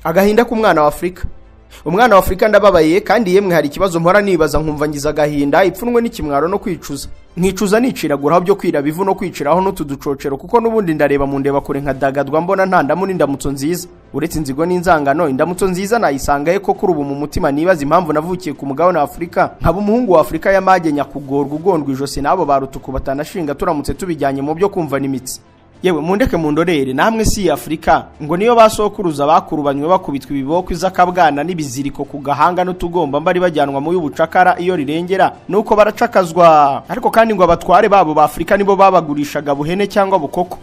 Agahinda k'umwana wa Afurika. Umwana wa Afurika ndababaye, kandi yemwe hari ikibazo mpora nibaza nkumva ngize agahinda, ipfunwe n'ikimwaro no kwicuza. Nkicuza niciraguraho byo kwiraba ivu no kwiciraho n'utu ducocero, kuko n'ubundi ndareba mu ndeba kure nkadagadwa, mbona nta ndamu n'indamutso nziza. Uretse inzigo n'inzangano, indamutso nziza nayisangaye ko kuri ubu mu mutima nibaza impamvu navukiye ku mugabane wa Afurika, nkaba umuhungu wa Afurika y'amage nyakugorwa ugondwa ijosi n'abo ba rutuku batanashinga, turamutse tubijyanye mu byo kumva n'imitsi. Yewe mundeke mundorere, namwe si Afurika ngo niyo basokuruza bakurubanywe bakubitwa ibiboko izakabwana n'ibiziriko ku gahanga n'utugomba mbari bajyanwa mu y'ubucakara iyo rirengera, nuko baracakazwa. Ariko kandi ngo abatware babo ba Afurika nibo babagurishaga buhene cyangwa bukoko.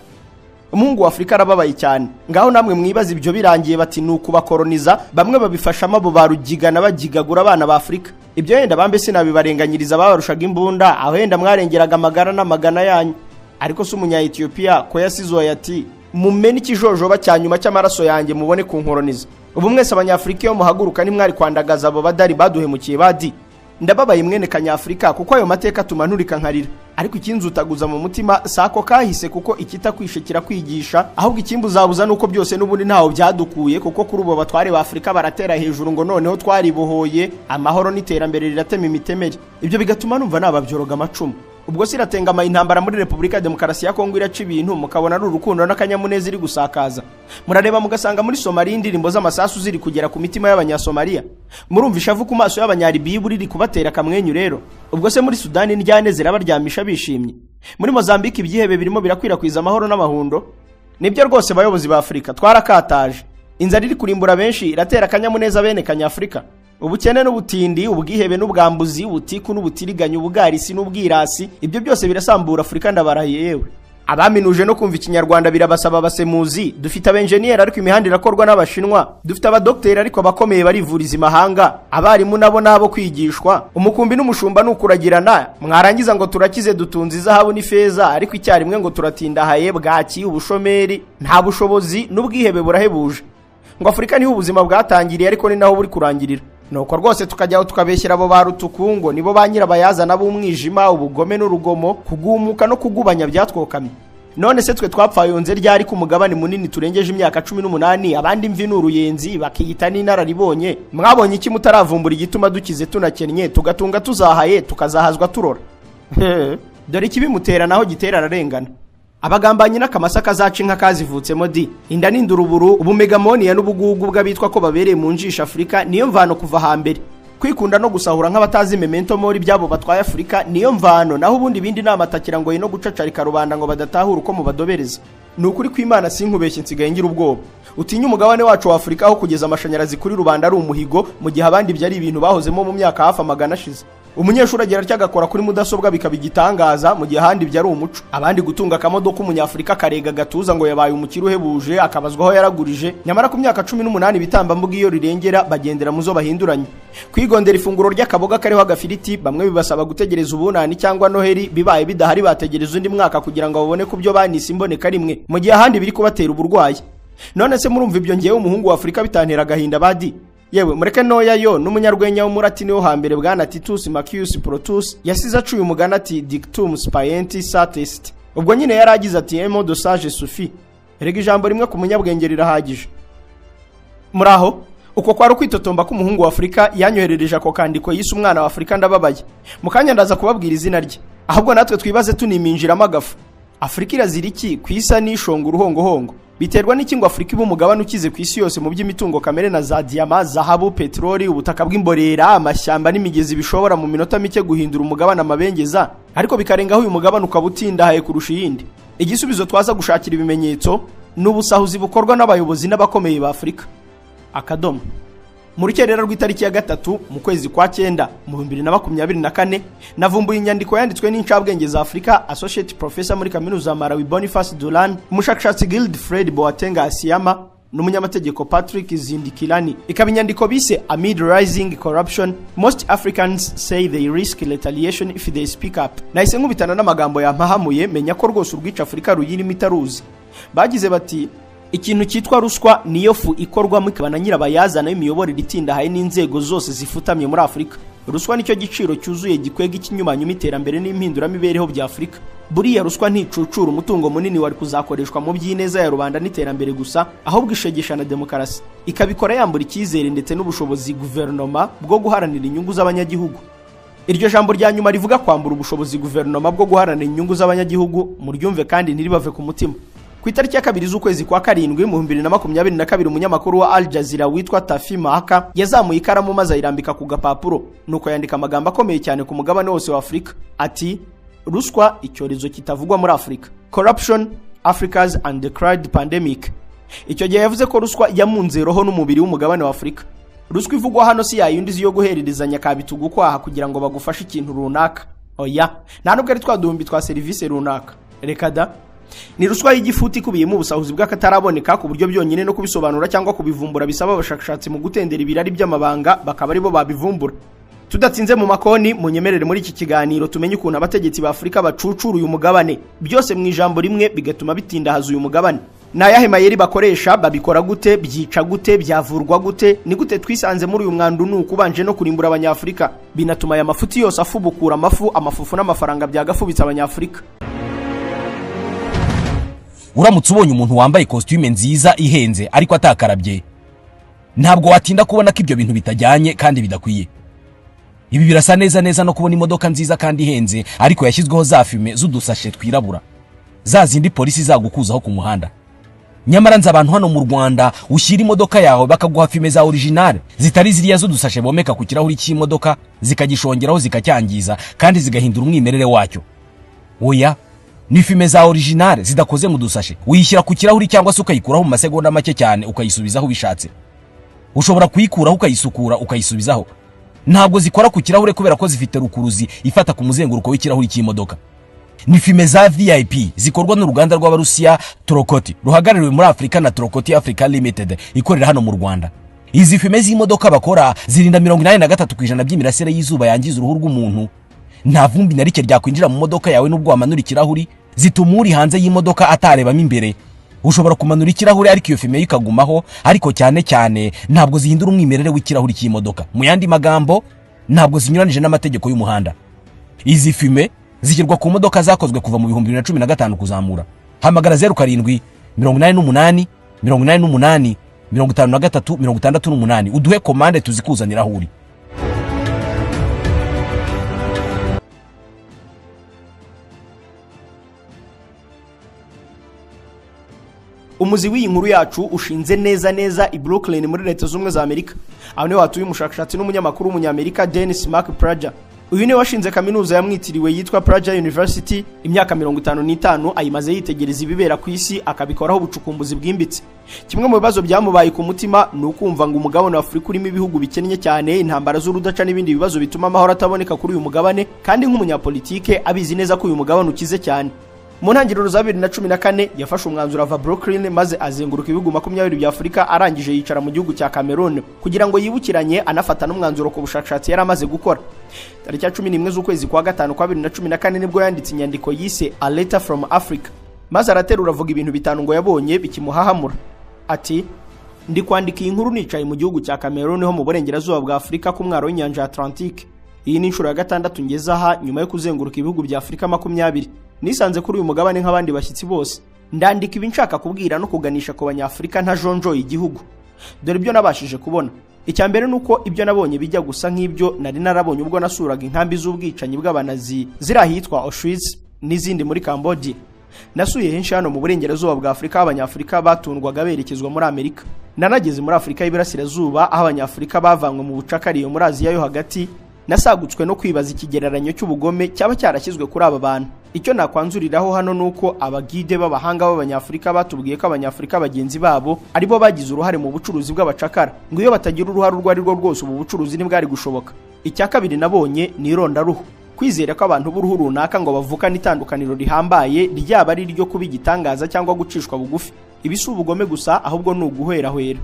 Umuhungu wa Afurika arababaye cyane. Ngaho namwe mwibaza ibyo birangiye bati ni ukubakoroniza, bamwe babifashamo abo barugigana bagigagura abana ba Afurika. Ibyo yenda bambe sinabibarenganyiriza, babarushaga imbunda, aho yenda mwarengeraga amagara n'amagana yanyu. Ariko si umunya Ethiopia ko yasizoye ati mumene ikijojoba cya nyuma cy'amaraso yanjye mubone kunkoroniza. Ubu mwese Abanyafurika iyo muhaguruka nimwari kwandagaza abo badari baduhemukiye badi. Ndababaye mwene Kanyafurika, kuko ayo mateka atuma nturika nkarira. Ariko ikinzutaguza mu mutima sako kahise, kuko ikitakwishe kirakwigisha, ahubwo ikimbuzabuza nuko byose n'ubundi ntaho byadukuye, kuko kuri ubu batware ba Afurika baratera hejuru ngo noneho twaribohoye, amahoro n'iterambere riratema imitemeri. Ibyo bigatuma numva nababyoroga amacumu. Ubwo siratengama intambara muri Repubulika ya Demokarasi ya Kongo iraca ibintu, mukabona ari urukundo n'akanyamuneza iri gusakaza. Murareba mugasanga muri Somalia indirimbo z'amasasu ziri kugera ku mitima y'Abanyasomaliya. Murumva ishavu ku maso y'Abanyalibiya riri kubatera akamwenyu rero. Ubwo se muri Sudani indyane zirabaryamisha bishimye? Muri Mozambique ibyihebe birimo birakwirakwiza amahoro n'amahundo? Nibyo rwose bayobozi ba Afurika twarakataje. Inzara iri kurimbura benshi iratera akanyamuneza bene Kanyafurika. Ubukene n'ubutindi, ubwihebe n'ubwambuzi, ubutiku n'ubutiriganya, ubugarisi n'ubwirasi, ibyo byose birasambura Afurika ndabarahiye yewe. Abaminuje no kumva Ikinyarwanda birabasaba abasemuzi. Dufite abenjeniyeri ariko imihanda irakorwa n'Abashinwa, dufite abadokiteri ariko abakomeye barivuriza imahanga, abarimu nabo nabo kwigishwa, umukumbi n'umushumba ni ukuragirana. Mwarangiza ngo turakize dutunze izahabu n'ifeza, ariko icyarimwe ngo turatindahaye, bwaki, ubushomeri, nta bushobozi n'ubwihebe burahebuje. Ngo Afurika niho ubuzima bwatangiriye, ariko ni naho buri kurangirira. Nuko rwose tukajyaho tukabeshyera abo ba rutuku ngo nibo ba nyirabayazana b'umwijima, ubugome n'urugomo, kugumuka no kugubanya byatwokamye. None se twe twapfayonze ryari ku mugabane munini turengeje imyaka 18, abandi imvi n'uruyenzi bakiyita n'inararibonye? Mwabonye iki mutaravumbura igituma dukize tunakennye, tugatunga tuzahaye, tukazahazwa turora? Dore ikibimutera naho gitera ararengana. Abagambanyi n'akamasa kazaca inka kazivutsemo di. Inda n'induruburu, ubumegamoniya n'ubugugu bw'abitwa ko babereye mu njisha Afurika niyo mvano kuva hambere. Kwikunda no gusahura nk'abatazi memento mori byabo batwaye Afurika niyo mvano, naho ubundi ibindi namatakira ngo no gucacarika rubanda ngo badatahura uko mubadobereza. Ni ukuri kw'Imana sinkubeshye nsigaye ngira ubwoba. Utinye umugabane wacu wa Afurika aho kugeza amashanyarazi kuri rubanda ari umuhigo, mu gihe abandi ibyo ari ibintu bahozemo mu myaka hafi amagana ashize. Umunyeshuri agera atya agakora kuri mudasobwa bikaba igitangaza, mu gihe ahandi ibyo ari umuco. Abandi gutunga akamodoka umunyafurika karega gatuza ngo yabaye umukire uhebuje, akabazwa aho yaragurije, nyamara ku myaka 18 ibitambambuga iyo rirengera bagendera mu zo bahinduranye. Kwigondera ifunguro ry'akaboga kariho agafiriti, bamwe bibasaba gutegereza ubunani cyangwa Noheli, bibaye bidahari bategereza undi mwaka kugira ngo babone ku byo banise imboneka rimwe, mu gihe ahandi biri kubatera uburwayi. None se murumva ibyo ngewe umuhungu wa Afurika bitantera agahinda badi? Yewe mureke noya yo n'umunyarwenya w'umuratini wo hambere bwana Titus Macius Protus yasize acuye umugani ati dictum spienti satest. Ubwo nyine yaragize ati un mot de sage suffit. Erega ijambo rimwe ku munyabwenge rirahagije. Muraho, uko kwari ukwitotomba k'umuhungu wa Afurika yanyoherereje ako kandiko yise umwana wa Afurika ndababaye. Mu kanya ndaza kubabwira izina rye. Ahubwo natwe twibaze tuniminjiramo agafu. Afurika irazira iki ku isa n'ishonga uruhongohongo? Biterwa n'iki ngo Afurika ibe umugabane ukize ku isi yose mu by'imitungo kamere na za diyama, zahabu, peteroli, ubutaka bw'imborera, amashyamba n'imigezi bishobora mu minota mike guhindura umugabane amabengeza, ariko bikarengaho uyu mugabane ukaba utindahaye kurusha iyindi? Igisubizo twaza gushakira ibimenyetso ni ubusahuzi bukorwa n'abayobozi n'abakomeye ba Afurika. Akadomo. Mu rukerera rw'itariki ya 3 mu kwezi kwa 9 mu 2024 navumbuye inyandiko yanditswe n'incabwenge za Afurika, Associate Professor muri Kaminuza ya Malawi Boniface Dulan, umushakashatsi Guild Fred Boateng Asiama n'umunyamategeko Patrick Zindikilani. Ikaba inyandiko bise Amid Rising Corruption, Most Africans Say They Risk Retaliation If They Speak Up. Nahise nkubitana n'amagambo yampahamuye, menya ko rwose urwica Afurika ruyirimo itaruzi. Bagize bati ikintu cyitwa ruswa niyo fu ikorwamo ikaba na nyirabayazana y'imiyoborere itindahaye n'inzego zose zifutamye muri Afurika. Ruswa nicyo giciro cyuzuye gikwega ikinyumanyuma iterambere n'impinduramibereho bya Afurika. Buriya ruswa nticucura umutungo munini wari kuzakoreshwa mu by'ineza ya rubanda n'iterambere gusa, ahubwo ishegesha na demokarasi, ikabikora yambura icyizere ndetse n'ubushobozi guverinoma bwo guharanira inyungu z'abanyagihugu. Iryo jambo rya nyuma rivuga kwambura ubushobozi guverinoma bwo guharanira inyungu z'abanyagihugu, muryumve kandi ntiribave ku mutima. Ku itariki ya 2 z'ukwezi kwa 7 mu 2022, umunyamakuru wa Al Jazeera witwa Tafi Mahaka yazamuye ikaramu maze ayirambika ku gapapuro, nuko yandika amagambo akomeye cyane ku mugabane wose wa Afurika ati: "Ruswa, icyorezo kitavugwa muri Afurika. Corruption, Africa's undeclared pandemic." Icyo gihe yavuze ko ruswa yamunze roho n'umubiri w'umugabane wa Afurika. Ruswa ivugwa hano si yayindi yo guhererezanya kabitugu kwaha kugira ngo bagufashe ikintu runaka. Oya, nta nubwo ari twa duhumbi twa serivisi runaka. Reka da. Ni ruswa y'igifuti ikubiyemo ubusahuzi bw'akataraboneka, ku buryo byonyine no kubisobanura cyangwa kubivumbura bisaba abashakashatsi mu gutendera ibirari by'amabanga, bakaba aribo babivumbura. Tudatsinze mu makoni, munyemerere muri iki kiganiro tumenye ukuntu abategetsi ba Afurika bacucura uyu mugabane, byose mu ijambo rimwe bigatuma bitindahaza uyu mugabane. Ni ayahe mayeri bakoresha? Babikora gute? Byica gute? Byavurwa gute? Ni gute twisanze muri uyu mwandu nuko ubanje no kurimbura abanyafurika, binatuma aya mafuti yose afubukura amafu, amafufu n'amafaranga byagafubitse abanyafurika? Uramutse ubonye umuntu wambaye costume nziza ihenze ariko atakarabye, ntabwo watinda kubona ko ibyo bintu bitajyanye kandi bidakwiye. Ibi birasa neza neza no kubona imodoka nziza kandi ihenze ariko yashyizweho za fumé z'udusashe twirabura, za zindi polisi zagukuzaho ku muhanda. Nyamara nzi abantu hano mu Rwanda ushyira imodoka yawe bakaguha fumé za original, zitari ziriya z'udusashe bomeka ku kirahuri cy'imodoka zikagishongeraho, zikacyangiza kandi zigahindura umwimerere wacyo. Oya, ni fumé za original zidakoze mu dusashe. Uyishyira ku kirahuri cyangwa se ukayikuraho mu masegonda make cyane, ukayisubizaho ubishatse. Ushobora kuyikuraho, ukayisukura, ukayisubizaho. Ntabwo zikora ku kirahure kubera ko zifite rukuruzi ifata ku muzenguruko w'ikirahuri cy'imodoka. Ni fumé za VIP zikorwa n'uruganda rw'Abarusiya Torokoti, ruhagarariwe muri Afurika na Torokoti Africa Limited ikorera hano mu Rwanda. Izi fumé z'imodoka bakora zirinda 83% by'imirasire y'izuba yangiza uruhu rw'umuntu. Nta vumbi na rike ryakwinjira mu modoka yawe n'ubwo wamanura ikirahuri. Zituma uri hanze y'imodoka atarebamo imbere. Ushobora kumanura ikirahure ariko iyo fumé ikagumaho. Ariko cyane cyane ntabwo zihindura umwimerere w'ikirahuri cy'imodoka. Mu yandi magambo, ntabwo zinyuranije n'amategeko y'umuhanda. Izi fumé zishyirwa ku modoka zakozwe kuva mu 2015 kuzamura. Hamagara 0788 88 53 68 uduhe komande tuzikuzanira aho uri. Umuzi w'iyi nkuru yacu ushinze neza neza i Brooklyn muri Leta Z'Ubumwe za Amerika. Aho niho hatuye umushakashatsi n'umunyamakuru w'umunyamerika Dennis Mark Prager. Uyu niwe washinze kaminuza yamwitiriwe yitwa Prager University. Imyaka 55 ayimaze yitegereza ibibera ku isi, akabikoraho ubucukumbuzi bwimbitse. Kimwe mu bibazo byamubaye ku mutima ni ukumva ngo umugabane wa Afurika urimo ibihugu bikennye cyane, intambara z'urudaca n'ibindi bibazo bituma amahoro ataboneka kuri uyu mugabane, kandi nk'umunyapolitike abizi neza ko uyu mugabane ukize cyane. Mu ntangiriro za 2014 yafashe umwanzuro, ava Brooklyn maze azenguruka ibihugu 20 bya Afurika. Arangije yicara mu gihugu cya Cameroon kugira ngo yibukiranye, anafata n'umwanzuro ku bushakashatsi yari amaze gukora. Tariki ya 11 z'ukwezi kwa 5 kwa 2014 nibwo yanditse inyandiko yise "A Letter from Africa", maze araterura avuga ibintu bitanu ngo yabonye bikimuhahamura. Ati: "Ndi kwandika iyi nkuru nicaye mu gihugu cya Cameroon ho mu burengerazuba bwa Afurika, ku mwaro w'inyanja ya Atlantique. Iyi ni inshuro ya gatandatu ngeze aha nyuma yo kuzenguruka ibihugu bya Afurika 20. Nisanze kuri uyu mugabane nk'abandi bashyitsi bose. Ndandika ibi nshaka kubwira no kuganisha ku banyafurika ntajonjoye igihugu. Dore ibyo nabashije kubona. Icya mbere ni uko ibyo nabonye bijya gusa nk'ibyo nari narabonye ubwo nasuraga inkambi z'ubwicanyi bw'abanazi ziri ahitwa Auschwitz n'izindi muri Cambodia. Nasuye henshi hano mu burengerazuba bwa Afurika aho abanyafurika batundwaga berekezwa muri Amerika. Nanageze muri Afurika y'Iburasirazuba aho abanyafurika bavanywe mu bucakariyo. Muri Aziya yo hagati nasagutswe no kwibaza ikigereranyo cy'ubugome cyaba cyarashyizwe kuri aba bantu. Icyo nakwanzuriraho hano ni uko abagide b'abahanga b'abanyafurika batubwiye ko abanyafurika bagenzi babo aribo bagize uruhare mu bucuruzi bw'abacakara, ngo iyo batagira uruhare urwo ari rwo rwose ubu bucuruzi ntibwari gushoboka. Icya kabiri nabonye ni irondaruhu, kwizera ko abantu b'uruhu runaka ngo bavukana itandukaniro rihambaye, ryaba ari iryo kuba igitangaza cyangwa gucishwa bugufi. Ibi si ubugome gusa, ahubwo ni uguhwerahwera.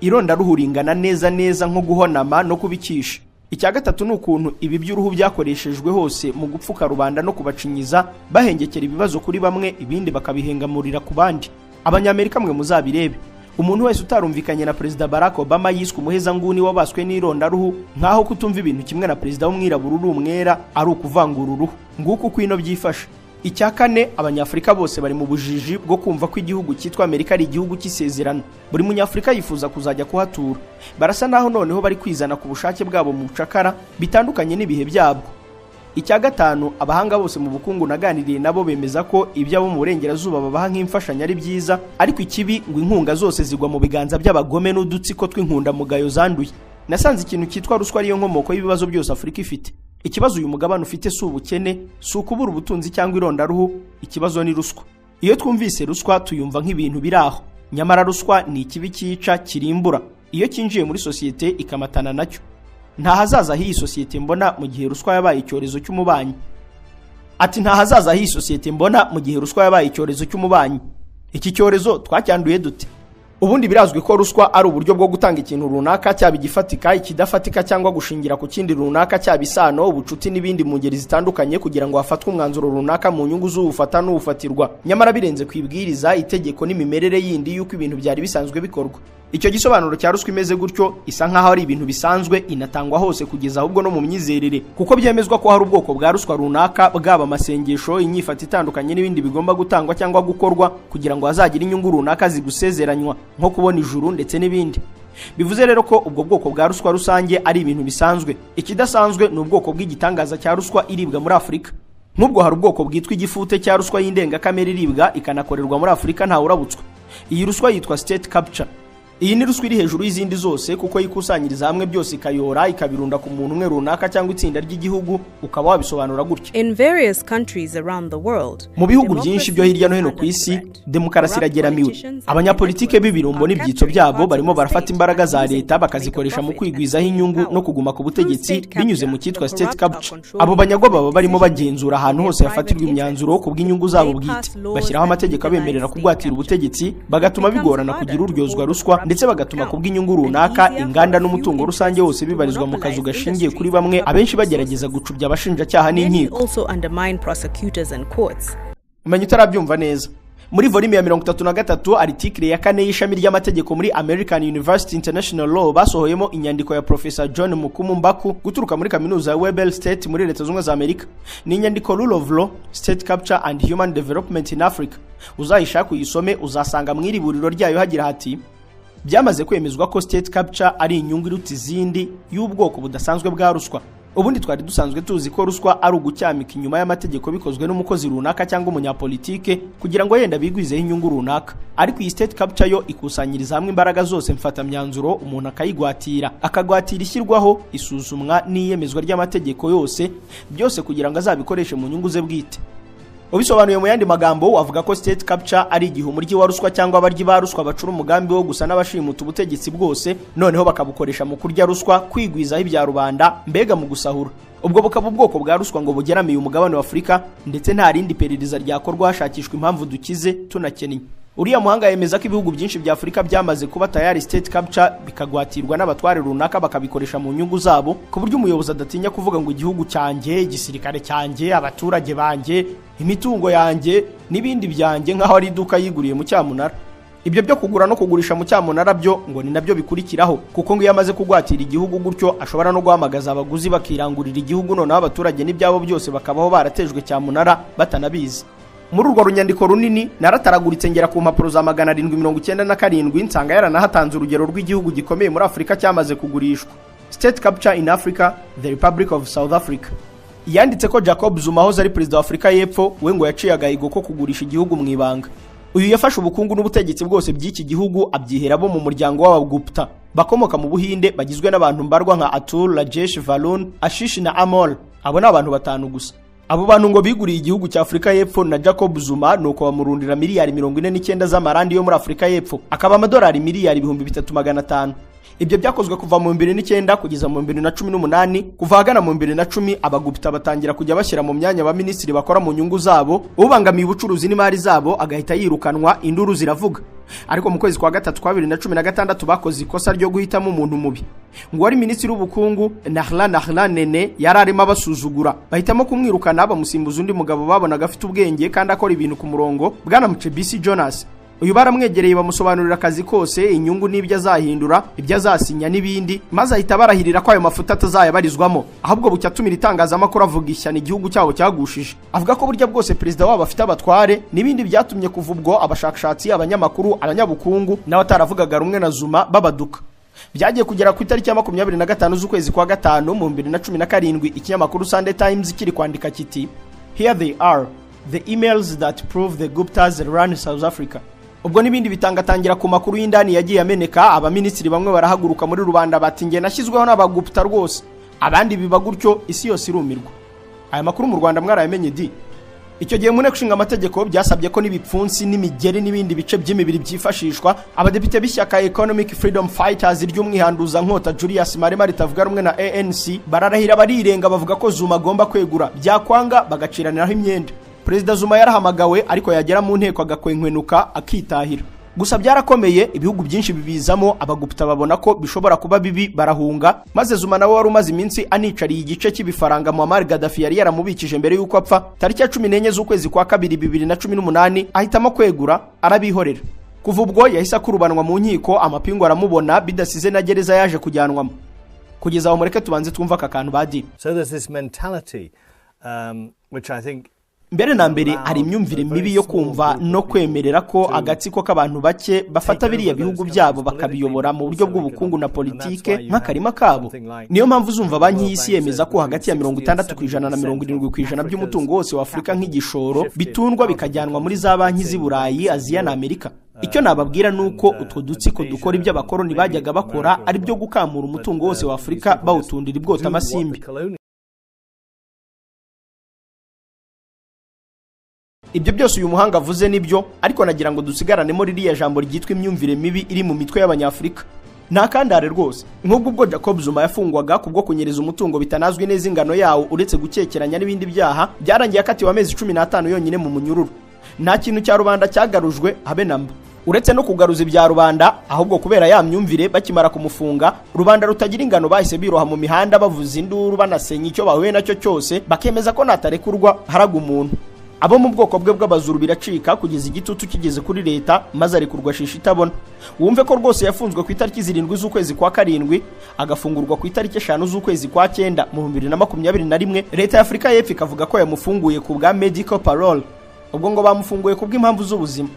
Irondaruhu ringana neza neza nko guhonama no kubikisha. Icya gatatu ni ukuntu ibi by'uruhu byakoreshejwe hose mu gupfuka rubanda no kubacinyiza, bahengekera ibibazo kuri bamwe, ibindi bakabihengamurira ku bandi. Abanyamerika mwe muzabirebe, Umuntu wese utarumvikanye na Perezida Barack Obama yiswe umuhezanguni wabaswe n'irondaruhu, nkaho kutumva ibintu kimwe na perezida w'umwirabura uri umwera ari ukuvangura uruhu. Nguko uko ino byifashe. Icya kane, Abanyafurika bose bari mu bujiji bwo kumva ko igihugu cyitwa Amerika ari igihugu cy'isezerano. Buri Munyafurika yifuza kuzajya kuhatura. Barasa naho noneho bari kwizana ku bushake bwabo mu bucakara, bitandukanye n'ibihe byabwo. Icya gatanu, abahanga bose mu bukungu naganiriye nabo bemeza ko ibyo abo mu burengerazuba babaha nk'imfashanyo ari byiza, ariko ikibi ngo inkunga zose zigwa mu biganza by'abagome n'udutsiko tw'inkundamugayo zanduye. Nasanze ikintu cyitwa ruswa ariyo nkomoko y'ibibazo byose Afurika ifite. Ikibazo uyu mugabane ufite si ubukene, si ukubura ubutunzi cyangwa irondaruhu, ikibazo ni ruswa. Iyo twumvise ruswa tuyumva nk'ibintu biri aho, nyamara ruswa ni ikibi cyica, kirimbura iyo cyinjiye muri sosiyete ikamatana nacyo. Nta hazaza h'iyi sosiyete mbona mu gihe ruswa yabaye icyorezo cy'umubanyi. Ati nta hazaza h'iyi sosiyete mbona mu gihe ruswa yabaye icyorezo cy'umubanyi. Iki cyorezo twacyanduye dute? Ubundi birazwi ko ruswa ari uburyo bwo gutanga ikintu runaka, cyaba igifatika, ikidafatika, cyangwa gushingira ku kindi runaka, cyaba isano, ubucuti n'ibindi mu ngeri zitandukanye, kugira ngo hafatwe umwanzuro runaka mu nyungu z'uwufata n'uwufatirwa, nyamara birenze ku ibwiriza, itegeko n'imimerere yindi y'uko ibintu byari bisanzwe bikorwa. Icyo gisobanuro cya ruswa imeze gutyo isa nkaho ari ibintu bisanzwe, inatangwa hose kugeza ahubwo no mu myizerere, kuko byemezwa ko hari ubwoko bwa ruswa runaka, bwaba amasengesho, inyifato itandukanye n'ibindi bigomba gutangwa cyangwa gukorwa kugira ngo hazagire inyungu runaka zigusezeranywa, nko kubona ijuru ndetse n'ibindi. Bivuze rero ko ubwo bwoko bwa ruswa rusange ari ibintu bisanzwe. Ikidasanzwe ni ubwoko bw'igitangaza cya ruswa iribwa muri Afurika. Nk'ubwo hari ubwoko bwitwa igifute cya ruswa y'indengakamere iribwa ikanakorerwa muri Afurika ntawe urabutswa. Iyi ruswa yitwa state capture. Iyi ni ruswa iri hejuru y'izindi zose, kuko yikusanyiriza hamwe byose ikayora ikabirunda ku muntu umwe runaka cyangwa itsinda ry'igihugu. Ukaba wabisobanura gutya: In various countries around the world, mu bihugu byinshi byo hirya no hino ku isi, demokarasi irageramiwe. Abanyapolitike b'ibirumbo n'ibyitso byabo barimo barafata imbaraga za leta bakazikoresha mu kwigwizaho inyungu no kuguma ku butegetsi binyuze mu cyitwa state capture. Abo banyagwa baba barimo bagenzura ahantu hose hafatirwa imyanzuro ku bw'inyungu zabo bwite, bashyiraho amategeko abemerera kugwatira ubutegetsi, bagatuma bigorana kugira uryozwa ruswa, ndetse bagatuma ku bw'inyungu runaka inganda n'umutungo rusange wose bibarizwa mu kazu gashingiye kuri bamwe, abenshi bagerageza gucubya abashinjacyaha Many n'inkiko. also undermine prosecutors and courts. Umenya utarabyumva neza, muri volume ya 33, article ya 4 y'ishami ry'amategeko muri American University International Law, basohoyemo inyandiko ya Professor John Mukumu Mbaku guturuka muri kaminuza ya Weber State muri Leta Zunze Ubumwe za Amerika. Ni inyandiko "Rule of Law, State Capture and Human Development in Africa". Uzayishaka uyisome, uzasanga mu iri buriro ryayo hagira hati: "Byamaze kwemezwa ko state capture ari inyungu iruta izindi y'ubwoko budasanzwe bwa ruswa. Ubundi twari dusanzwe tuzi ko ruswa ari ugucyamika inyuma y'amategeko bikozwe n'umukozi runaka cyangwa umunyapolitike kugira ngo yenda bigwizeho inyungu runaka, ariko iyi state capture yo ikusanyiriza hamwe imbaraga zose mfatamyanzuro, umuntu akayigwatira, akagwatira ishyirwaho, isuzumwa n'iyemezwa ry'amategeko yose, byose kugira ngo azabikoreshe mu nyungu ze bwite. Ubisobanuye mu yandi magambo, wavuga ko state capture ari igihe umuryi wa ruswa cyangwa abaryi ba ruswa bacura umugambi wo gusa n'abashimuta ubutegetsi bwose, noneho bakabukoresha mu kurya ruswa, kwigwizaho ibya rubanda, mbega mu gusahura. Ubwo bukaba ubwoko bwa ruswa ngo bugeramiye umugabane wa Afurika, ndetse nta rindi perereza ryakorwa hashakishwa impamvu dukize tunakennye. Uriya muhanga yemeza ko ibihugu byinshi bya Afurika byamaze kuba tayari state capture, bikagwatirwa n'abatware runaka bakabikoresha mu nyungu zabo, ku buryo umuyobozi adatinya kuvuga ngo igihugu cyanjye, igisirikare cyanjye, abaturage banjye, imitungo yanjye n'ibindi byanjye, nk'aho ari iduka yiguriye mu cyamunara. Ibyo byo kugura no kugurisha mu cyamunara byo ngo ni nabyo bikurikiraho, kuko ngo iyo amaze kugwatira igihugu gutyo ashobora no guhamagaza abaguzi bakirangurira igihugu, noneho abaturage n'ibyabo byose bakabaho baratejwe cyamunara batanabizi. Muri urwo runyandiko runini narataraguritse ngera ku mpapuro za 797, nsanga yaranahatanze urugero rw'igihugu gikomeye muri Afurika cyamaze kugurishwa. "State Capture in Africa: The Republic of South Africa". Yanditse ko Jacob Zuma wahoze ari perezida wa Afurika y'Epfo we ngo yaciye agahigo ko kugurisha igihugu mu ibanga. Uyu yafashe ubukungu n'ubutegetsi bwose by'iki gihugu abyihera abo mu muryango w'Abagupta bakomoka mu Buhinde, bagizwe n'abantu mbarwa nka Atul, Rajesh, Varun, Ashish na Amol. Abo ni abantu batanu gusa. Abo bantu ngo biguriye igihugu cya Afurika y'Epfo na Jacob Zuma, nuko bamurundira miliyari 49 z'amarandi yo muri Afurika y'Epfo, akaba amadolari miliyari 3,500. Ibyo byakozwe kuva mu 2009 kugeza mu 2018. Kuva ahagana mu 2010, Abagupta batangira kujya bashyira mu myanya abaminisitiri bakora mu nyungu zabo, ubangamiye ubucuruzi n'imari zabo agahita yirukanwa, induru ziravuga. Ariko mu kwezi kwa gatatu kwa 2016 bakoze ikosa ryo guhitamo umuntu mubi. Ngo wari minisitiri w'ubukungu Nhlanhla Nene yari arimo abasuzugura, bahitamo kumwirukana, bamusimbuza undi mugabo babonaga afite ubwenge kandi akora ibintu ku murongo, bwana Mcebisi Jonas. Uyu Uyu baramwegereye bamusobanurira akazi kose, inyungu n'ibyo azahindura, ibyo azasinya n'ibindi, maze ahita barahirira ko ayo mafuta atazayabarizwamo. Ahubwo bucya atumira itangazamakuru avuga ishyano igihugu cyabo cyagushije, avuga ko burya bwose perezida wabo afite abatware n'ibindi byatumye kuva ubwo abashakashatsi, abanyamakuru, abanyabukungu n'abataravugaga rumwe na Zuma babaduka. Byagiye kugera ku itariki ya 25 z'ukwezi kwa gatanu mu 2017, ikinyamakuru Sunday Times kiri kwandika kiti: "Here they are, the emails that prove the Guptas run South Africa." Ubwo n'ibindi bitangatangira ku makuru y'indani yagiye ameneka, abaminisitiri bamwe barahaguruka muri rubanda bati: "Nge nashyizweho n'Abagupta rwose," abandi biba gutyo, isi yose irumirwa. Aya makuru mu Rwanda mwarayamenye di. Icyo gihe mu nteko ishinga amategeko byasabye ko n'ibipfunsi n'imigeri n'ibindi bice by'imibiri byifashishwa. Abadepite b'ishyaka Economic Freedom Fighters ry'umwihanduza nkota Julius Malema ritavuga rumwe na ANC bararahira barirenga, bavuga ko Zuma agomba kwegura, byakwanga bagaciraniraho imyenda. Perezida Zuma yarahamagawe, ariko yagera mu nteko agakwenkwenuka akitahira. Gusa byarakomeye, ibihugu byinshi bibizamo, Abagupta babona ko bishobora kuba bibi barahunga, maze Zuma nawe wari umaze iminsi anicariye igice cy'ibifaranga Muammar Gaddafi yari yaramubikije mbere y'uko apfa, tariki ya 14 z'ukwezi kwa kabiri 2018 ahitamo kwegura, arabihorera. Kuva ubwo yahise akurubanwa mu nkiko, amapingu aramubona, bidasize na gereza yaje kujyanwamo. Kugeza aho mureke tubanze twumva aka kantu badi. So there's this mentality which I think Mbere na mbere hari imyumvire mibi yo kumva no kwemerera ko agatsiko k'abantu bake bafata biriya bihugu byabo bakabiyobora mu buryo bw'ubukungu na politike nk'akarima kabo. Niyo mpamvu uzumva Banki y'Isi yemeza ko hagati ya 60% na 70% by'umutungo wose wa Afurika nk'igishoro bitundwa bikajyanwa muri za banki z'i Burayi, Aziya na Amerika. Icyo nababwira ni uko utwo dutsiko dukora ibyo abakoroni bajyaga bakora, ari byo gukamura umutungo wose wa Afurika bawutundira ibwota amasimbi. Ibyo byose uyu muhanga avuze nibyo, ariko nagira ngo dusigaranemo ririya jambo ryitwa imyumvire mibi iri mu mitwe y'Abanyafurika. Nta kandare rwose. Nk'ubwo ubwo Jacob Zuma yafungwaga kubwo kunyereza umutungo bitanazwi neza ingano yawo uretse gukekeranya n'ibindi byaha, byarangiye akatiwe amezi 15 yonyine mu munyururu. Nta kintu cya rubanda cyagarujwe habe namba. Uretse no kugaruza ibya rubanda, ahubwo kubera ya myumvire, bakimara kumufunga rubanda rutagira ingano bahise biroha mu mihanda bavuza induru, banasenya icyo bahuye nacyo cyose, bakemeza ko natarekurwa haraga umuntu. Abo mu bwoko bwe bw'Abazuru biracika kugeza igitutu kigeze kuri leta, maze arekurwa shisha itabona. Wumve ko rwose yafunzwe ku itariki 7 z'ukwezi kwa karindwi, agafungurwa ku itariki 5 z'ukwezi kwa cyenda mu 2021. Leta ya Afurika y'Epfo ikavuga ko yamufunguye ku bwa medical parole, ubwo ngo bamufunguye ku bw'impamvu z'ubuzima.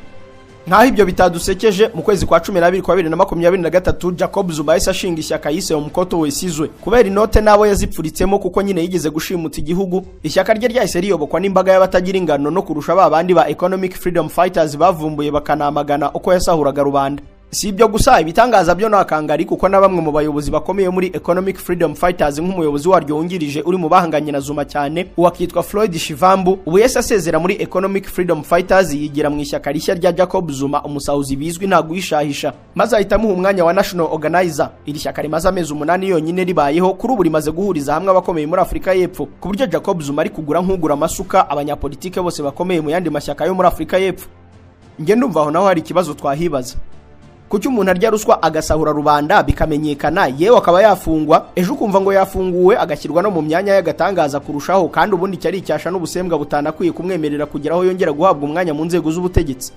Nkaho ibyo bitadusekeje, mu kwezi kwa 12 kwa 2023 Jacob Zuma yahise ashinga ishyaka yise Umkhonto weSizwe. Kubera inote nabo yazipfuritsemo, kuko nyine yigeze gushimuta igihugu, ishyaka rye ryahise riyobokwa n'imbaga y'abatagira ingano no kurusha ba bandi ba Economic Freedom Fighters bavumbuye bakanamagana uko yasahuraga rubanda. Si ibyo gusa, ibitangaza byo nakangari, kuko na bamwe mu bayobozi bakomeye muri Economic Freedom Fighters, nk'umuyobozi waryo wungirije uri mu bahanganye na Zuma cyane, uwakitwa Floyd Shivambu, ubu yese asezera muri Economic Freedom Fighters yigira mu ishyaka rishya rya Jacob Zuma, umusahuzi bizwi nta guhishahisha, maze ahita amuha umwanya wa National Organizer. Iri shyaka rimaze amezi 8 yonyine ribayeho, kuri ubu rimaze guhuriza hamwe abakomeye muri Afurika y'Epfo, ku buryo Jacob Zuma ari kugura nk'ugura amasuka abanyapolitike bose bakomeye mu yandi mashyaka yo muri Afurika y'Epfo. Nge ndumva aho naho hari ikibazo twahibaza. Kuki umuntu arya ruswa agasahura rubanda bikamenyekana, yewe akaba yafungwa, ejo ukumva ngo yafunguwe agashyirwa no mu myanya y'agatangaza kurushaho, kandi ubundi cyari icyasha n'ubusembwa butanakwiye kumwemerera kugeraho yongera guhabwa umwanya mu nzego z'ubutegetsi?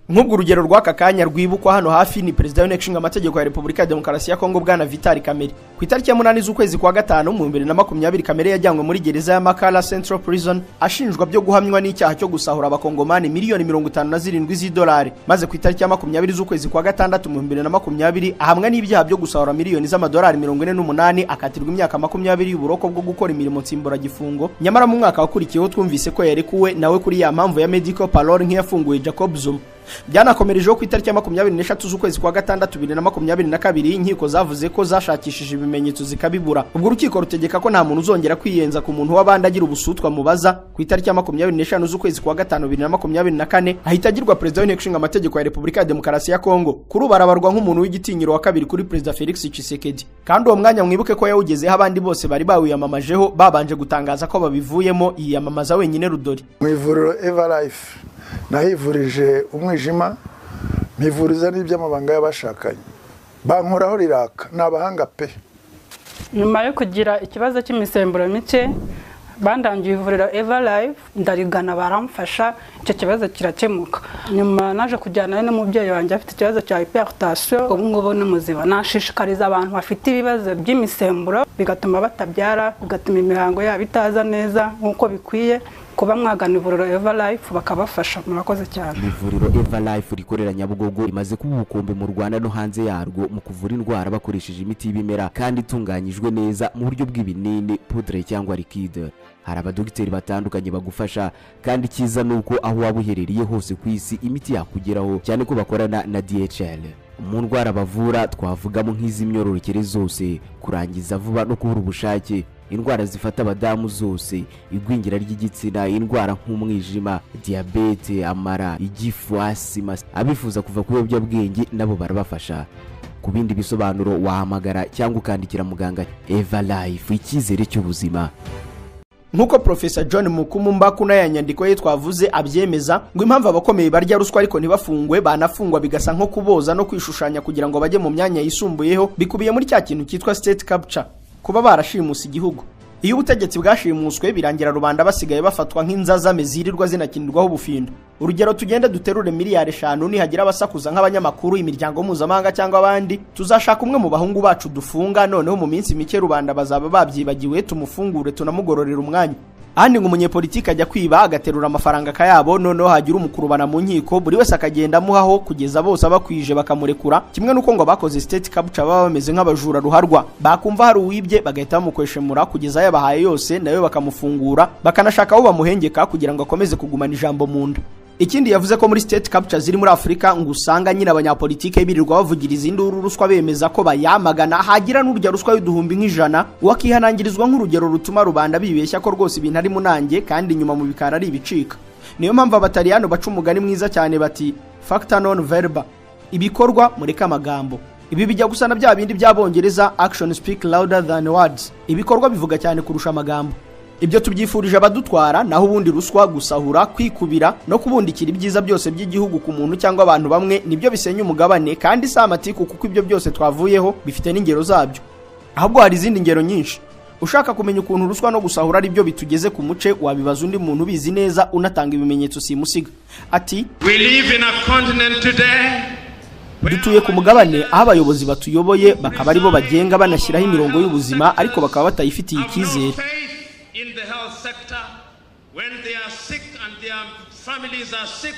Nk'ubwo urugero rw'aka kanya rwibukwa hano hafi ni perezida w'inteko ishinga amategeko ya Repubulika ya Demokarasi ya Kongo, bwana Vital Kamerhe. Ku itariki ya 8 z'ukwezi kwa gatanu mu 2020, Kamerhe yajyanywe muri gereza ya Makala Central Prison ashinjwa byo guhamywa n'icyaha cyo gusahura abakongomani miliyoni 57 z'idolari, maze ku itariki ya 20 z'ukwezi kwa gatandatu mu 2020 ahamwa n'ibyaha byo gusahura miliyoni z'amadolari 48, akatirwa imyaka 20 y'uburoko bwo gukora imirimo nsimburagifungo. Nyamara mu mwaka wakurikiyeho twumvise ko yarekuwe nawe kuri ya mpamvu ya medical parole nk'iyafunguye Jacob Zuma. Byanakomerejeho ku itariki ya 23 z'ukwezi kwa gatandatu 2022, inkiko zavuze ko zashakishije ibimenyetso zikabibura, ubwo urukiko rutegeka ko nta muntu uzongera kwiyenza ku muntu w'abandi agira ubusutwa mubaza. Ku itariki ya 25 z'ukwezi kwa gatanu 2024 ahita agirwa perezida w'inteko ishinga amategeko ya Repubulika ya Demokarasi ya Kongo. Kuri ubu arabarwa nk'umuntu w'igitinyiro wa kabiri kuri perezida Felix Tshisekedi, kandi uwo mwanya mwibuke ko yawugezeho abandi bose bari bawiyamamajeho babanje gutangaza ko babivuyemo, yiyamamaza wenyine rudori. Mu ivuriro Everlife nahivurije umwijima, mpivuriza n'iby'amabanga y'abashakanye. Bankoraho riraka, ni abahanga pe. Nyuma yo kugira ikibazo cy'imisemburo mike, bandangiye ivuriro Eva Life, ndarigana, baramfasha, icyo kibazo kirakemuka. Nyuma naje kujyana n'umubyeyi wanjye afite ikibazo cya hypertension, ubu ngubu ni muzima. Nashishikariza abantu bafite ibibazo by'imisemburo bigatuma batabyara, bigatuma imihango yabo itaza neza nk'uko bikwiye, kuba mwagana ivuriro Eva Life bakabafasha. Murakoze cyane. Ivuriro Eva Life rikorera Nyabugogo rimaze kuba ubukombe mu Rwanda no hanze yarwo mu kuvura indwara bakoresheje imiti y'ibimera kandi itunganyijwe neza mu buryo bw'ibinini, poudre cyangwa liquide. Hari abadogiteri batandukanye bagufasha, kandi icyiza ni uko aho waba uherereye hose ku isi imiti yakugeraho, cyane ko bakorana na DHL. Mu ndwara bavura twavugamo nk'iz'imyororokere zose, kurangiza vuba no kubura ubushake, indwara zifata abadamu zose, igwingira ry'igitsina, indwara nk'umwijima, diyabete, amara, igifu, asima. Abifuza kuva ku biyobyabwenge nabo barabafasha. Ku bindi bisobanuro wahamagara cyangwa ukandikira muganga. Eva Life, icyizere cy'ubuzima. Nk'uko Profesa John Mukumumba kuna ya nyandiko ye twavuze abyemeza, ngo impamvu abakomeye barya ruswa ariko ntibafungwe, banafungwa bigasa nko kuboza no kwishushanya kugira ngo bajye mu myanya yisumbuyeho, bikubiye muri cya kintu cyitwa state capture, kuba barashimuse igihugu. Iyo ubutegetsi bwashimuswe birangira rubanda basigaye bafatwa nk'inzazame zirirwa zinakinirwaho ubufindo. Urugero, tugende duterure 5 miliyari, nihagira abasakuza nk'abanyamakuru, imiryango mpuzamahanga cyangwa abandi, tuzashaka umwe mu bahungu bacu dufunga, noneho mu minsi mike rubanda bazaba babyibagiwe, tumufungure tunamugororera umwanya. Ahandi ngo umunyepolitiki ajya kwiba agaterura amafaranga akayabo, noneho hagira umukurubana mu nkiko, buri wese akagenda amuhaho kugeza bose abakwije bakamurekura. Kimwe n'uko ngo abakoze state capture baba bameze nk'abajura ruharwa, bakumva hari uwibye bagahita bamukweshemura kugeza yabahaye yose, nawe bakamufungura, bakanashaka aho bamuhengeka kugira ngo akomeze kugumana ijambo mu nda. Ikindi yavuze ko muri state capture ziri muri Afurika ngo usanga nyine abanyapolitike birirwa bavugiriza induru ruswa, bemeza ko bayamagana, hagira n'urya ruswa y'uduhumbi nk'ijana wakihanangirizwa nk'urugero rutuma rubanda bibeshya ko rwose ibintu ari munange, kandi inyuma mu bikari ari ibicika. Niyo mpamvu Abataliyano baca umugani mwiza cyane bati: "Facta non verba", ibikorwa mureke amagambo. Ibi bijya gusa na bya bindi by'Abongereza, "Action speak louder than words", ibikorwa bivuga cyane kurusha amagambo. Ibyo tubyifurije abadutwara. Naho ubundi ruswa, gusahura, kwikubira no kubundikira ibyiza byose by'igihugu ku muntu cyangwa abantu bamwe nibyo bisenya umugabane, kandi si amatiku, kuko ibyo byose twavuyeho bifite n'ingero zabyo. Ahubwo hari izindi ngero nyinshi. Ushaka kumenya ukuntu ruswa no gusahura ari byo bitugeze ku muce, wabibaza undi muntu ubizi neza unatanga ibimenyetso simusiga. Ati: We live in a continent today "Dutuye ku mugabane aho abayobozi batuyoboye bakaba aribo bagenga banashyiraho imirongo y'ubuzima, ariko bakaba batayifitiye icyizere." in the health sector. When they are sick and their families are sick,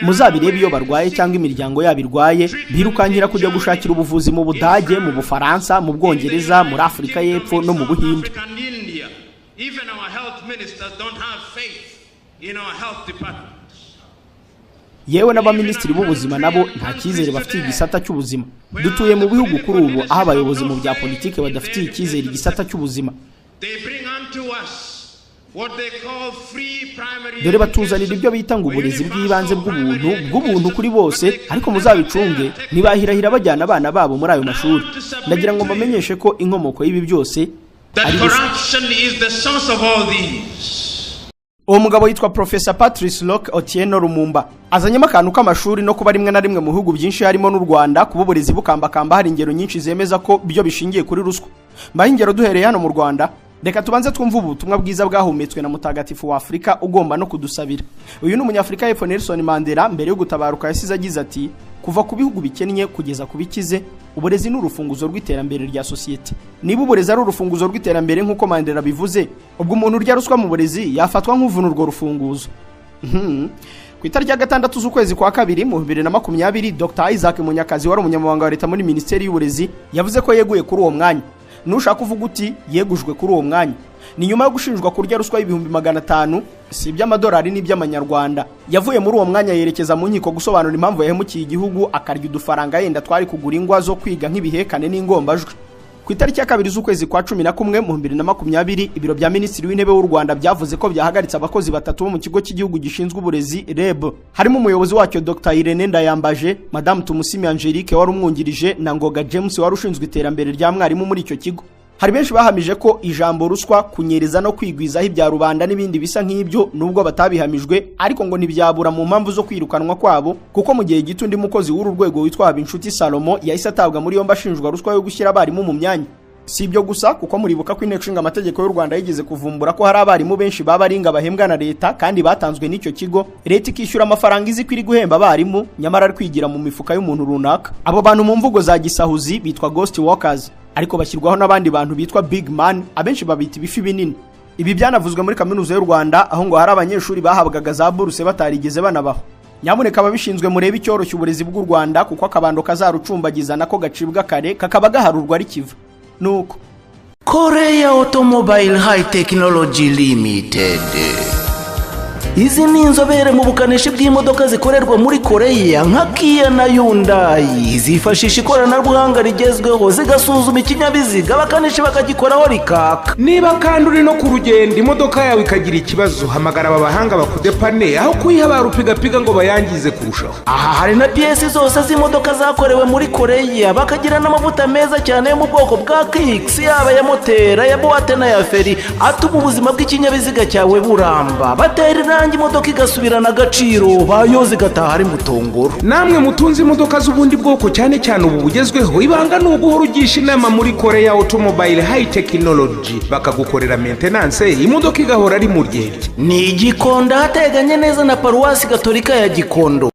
Muzabirebe, iyo barwaye cyangwa imiryango yabo irwaye, birukankira kujya gushakira ubuvuzi mu Budage, mu Bufaransa, mu Bwongereza, muri Afurika y'Epfo no mu Buhinde. And India, even our health ministers don't have faith in our health department. Yewe n'abaminisitiri b'ubuzima nabo nta cyizere bafitiye igisata cy'ubuzima. Dutuye mu bihugu kuri ubu aho abayobozi mu bya politiki badafitiye icyizere igisata cy'ubuzima. They bring unto us what they call free primary Dore batuzanira ibyo bita ngo uburezi bw'ibanze bw'ubuntu, bw'ubuntu kuri bose, ariko muzabicunge ntibahirahira bajyana abana babo muri ayo mashuri. Ndagira ngo mbamenyeshe ko inkomoko y'ibi byose That ari ruswa. corruption is the source of all these. Uwo mugabo yitwa Profesa Patrice Locke Otieno Lumumba. Azanyemo akantu k'amashuri no kuba rimwe na rimwe mu bihugu byinshi harimo n'u Rwanda kuba uburezi bukambakamba, hari ingero nyinshi zemeza ko byo bishingiye kuri ruswa. Mbaho ingero duhereye hano mu Rwanda. Reka tubanze twumve ubutumwa bwiza bwahumetswe na mutagatifu wa Afurika ugomba no kudusabira. Uyu ni Umunyafurika y'Epfo Nelson Mandela. Mbere yo gutabaruka yasize agize ati: "Kuva ku bihugu bikennye kugeza ku bikize, uburezi ni urufunguzo rw'iterambere rya sosiyete." Niba uburezi ari urufunguzo rw'iterambere nk'uko Mandela bivuze, ubwo umuntu urya ruswa mu burezi yafatwa nk'uvuna urwo rufunguzo. Ku itariki ya 6 z'ukwezi kwa kabiri mu 2020, Dr Isaac Munyakazi wari umunyamabanga wa leta muri Minisiteri y'Uburezi yavuze ko yeguye kuri uwo mwanya. Nushaka uvuga uti yegujwe kuri uwo mwanya. Ni nyuma yo gushinjwa kurya ruswa y'500,000, si iby'amadolari n'iby'amanyarwanda. Yavuye muri uwo mwanya yerekeza mu nkiko gusobanura impamvu yahemukiye igihugu akarya udufaranga yenda twari kugura ingwa zo kwiga nk'ibihekane n'ingombajwi. Ku itariki ya 2 z'ukwezi kwa 11 mu 2020, ibiro bya Minisitiri w'Intebe w'u Rwanda byavuze ko byahagaritse abakozi batatu bo mu Kigo cy'Igihugu gishinzwe Uburezi, REB, harimo umuyobozi wacyo Dr Irene Ndayambaje, Madamu Tumusime Angelique wari umwungirije na Ngoga James wari ushinzwe iterambere rya mwarimu muri icyo kigo. Hari benshi bahamije ko ijambo ruswa, kunyereza no kwigwizaho ibya rubanda n'ibindi bisa nk'ibyo, nubwo batabihamijwe, ariko ngo ntibyabura mu mpamvu zo kwirukanwa kwabo, kuko mu gihe gito undi mukozi w'uru rwego witwa Habinshuti Salomo yahise atabwa muri yombi ashinjwa ruswa yo gushyira abarimu mu myanya. Si ibyo gusa, kuko muribuka ko Inteko Ishinga Amategeko y'u Rwanda yigeze kuvumbura ko hari abarimu benshi b'abaringa bahembwa na leta kandi batanzwe n'icyo kigo, leta ikishyura amafaranga izi ko iri guhemba abarimu, nyamara ari kwigira mu mifuka y'umuntu runaka. Abo bantu mu mvugo za gisahuzi bitwa ghost workers, ariko bashyirwaho n'abandi bantu bitwa big man, abenshi babita ibifi binini. Ibi byanavuzwe muri Kaminuza y'u Rwanda, aho ngo hari abanyeshuri bahabwaga za buruse batarigeze banabaho. Nyamuneka ababishinzwe murebe icyoroshya uburezi bw'u Rwanda, kuko akabando kazarucumbagiza nako gacibwa kare kakaba gaharurwa ari kiva. Nuko Korea Automobile High Technology Limited. Izi ni inzobere mu bukanishi bw'imodoka zikorerwa muri Koreya nka Kia na Hyundai. Zifashisha ikoranabuhanga rigezweho, zigasuzuma ikinyabiziga, abakanishi bakagikoraho rikaka. Niba kandi uri no ku rugendo, imodoka yawe ikagira ikibazo, hamagara aba bahanga bakudepane aho kuyiha ba rupigapiga ngo bayangize kurushaho. Aha hari na piyesi zose z'imodoka zakorewe muri Koreya, bakagira n'amavuta meza cyane yo mu bwoko bwa Kixx, yaba aya moteri, aya boîte n'aya feri, atuma ubuzima bw'ikinyabiziga cyawe buramba. Batera irangi imodoka igasubirana agaciro, bayoza igataha ari mutongoro. Namwe mutunze imodoka z'ubundi bwoko, cyane cyane ubu bugezweho, ibanga ni uguhora ugisha inama muri Korea Automobile High Technology, bakagukorera maintenance, imodoka igahora ari mu ryerye. Ni Igikondo, ahateganye neza na Paruwasi Gatolika ya Gikondo.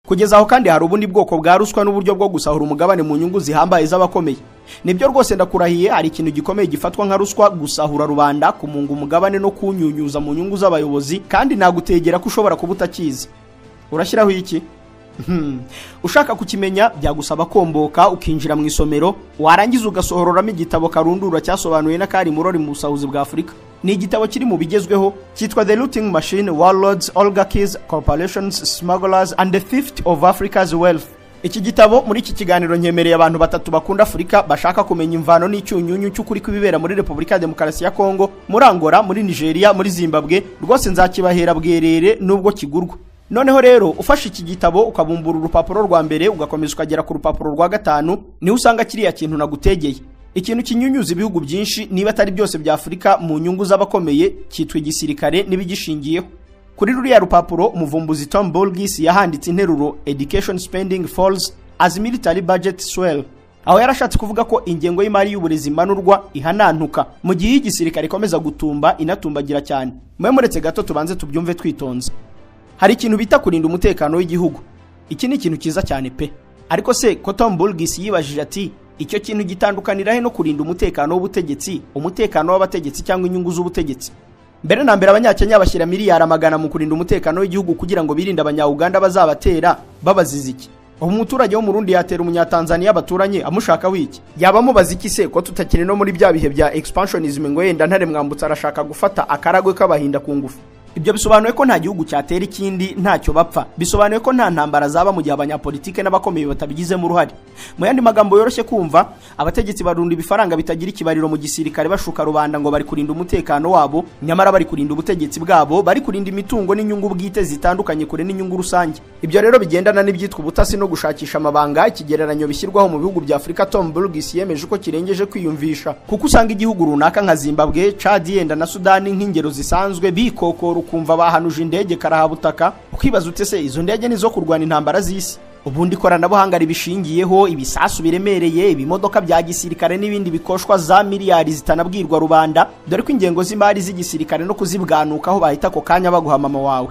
Kugeza aho kandi hari ubundi bwoko bwa ruswa n'uburyo bwo gusahura umugabane mu nyungu zihambaye z'abakomeye. Nibyo rwose, ndakurahiye, hari ikintu gikomeye gifatwa nka ruswa: gusahura rubanda, kumunga umugabane no kunyunyuza mu nyungu z'abayobozi. Kandi nagutegera ko ushobora kuba utakizi. Urashyiraho iki? Ushaka kukimenya byagusaba komboka ukinjira mu isomero, warangiza ugasohororamo igitabo karundura cyasobanuye n'akari murori mu busahuzi bwa Afurika. Ni igitabo kiri mu bigezweho, cyitwa The Looting Machine: Warlords, Oligarchies, Corporations, Smugglers and the Theft of Africa's Wealth. Iki gitabo, muri iki kiganiro nkemereye abantu batatu bakunda Afurika, bashaka kumenya imvano n'icyunyunyu cy'ukuri kw'ibibera muri Repubulika ya Demokarasi ya Kongo, muri Angola, muri Nigeria, muri Zimbabwe, rwose nzakibahera bwerere nubwo kigurwa. Noneho rero, ufashe iki gitabo ukabumbura urupapuro rwa mbere, ugakomeza ukagera ku rupapuro rwa gatanu, niho usanga kiriya kintu nagutegeye, ikintu kinyunyuza ibihugu byinshi, niba atari byose bya Afurika, mu nyungu z'abakomeye, cyitwa igisirikare n'ibigishingiyeho. Kuri ruriya rupapuro, umuvumbuzi Tom Burgis yahanditse interuro "Education spending falls as military budget swell", aho yarashatse kuvuga ko ingengo y'imari y'uburezi imanurwa, ihanantuka, mu gihe igisirikare ikomeza gutumba, inatumbagira cyane. Mwe muretse gato tubanze tubyumve twitonze. Hari ikintu bita kurinda umutekano w'igihugu. Iki ni ikintu cyiza cyane pe! Ariko se ko Tom Burgis yibajije ati: "Icyo kintu gitandukanira he no kurinda umutekano w'ubutegetsi, umutekano w'abategetsi cyangwa inyungu z'ubutegetsi?" Mbere na mbere, Abanyakenya bashyira miliyari amagana mu kurinda umutekano w'igihugu kugira ngo birinde Abanyauganda bazabatera. Babaziza iki? Ubu umuturage w'Umurundi yatera Umunyatanzaniya baturanye amushaka wiki? Yaba amubaza iki se, ko tutakiri no muri bya bihe bya expansionism, ngo yenda Ntare Mwambutsa arashaka gufata akaragwe k'Abahinda ku ngufu? Ibyo bisobanuye ko nta gihugu cyatera ikindi ntacyo bapfa. Bisobanuye ko nta ntambara zaba mu gihe abanyapolitike n'abakomeye batabigizemo uruhare. Mu yandi magambo yoroshye kumva, abategetsi barunda ibifaranga bitagira ikibariro mu gisirikare, bashuka rubanda ngo bari kurinda umutekano wabo, nyamara bari kurinda ubutegetsi bwabo, bari kurinda imitungo n'inyungu bwite zitandukanye kure n'inyungu rusange. Ibyo rero bigendana n'ibyitwa ubutasi no gushakisha amabanga, ikigereranyo bishyirwaho mu bihugu bya Afurika Tom Burgis yemeje ko kirengeje kwiyumvisha, kuko usanga igihugu runaka nka Zimbabwe, Chad, yenda na Sudani nk'ingero zisanzwe, bikokora ukumva bahanuje indege karahabutaka, ukibaza ute se izo ndege ni zo kurwana intambara z'isi? Ubundi ikoranabuhanga ribishingiyeho, ibisasu biremereye, ibimodoka bya gisirikare n'ibindi bikoshwa za miliyari zitanabwirwa rubanda, dore ko ingengo z'imari z'igisirikare no kuzibwanukaho bahita ako kanya baguha mama wawe.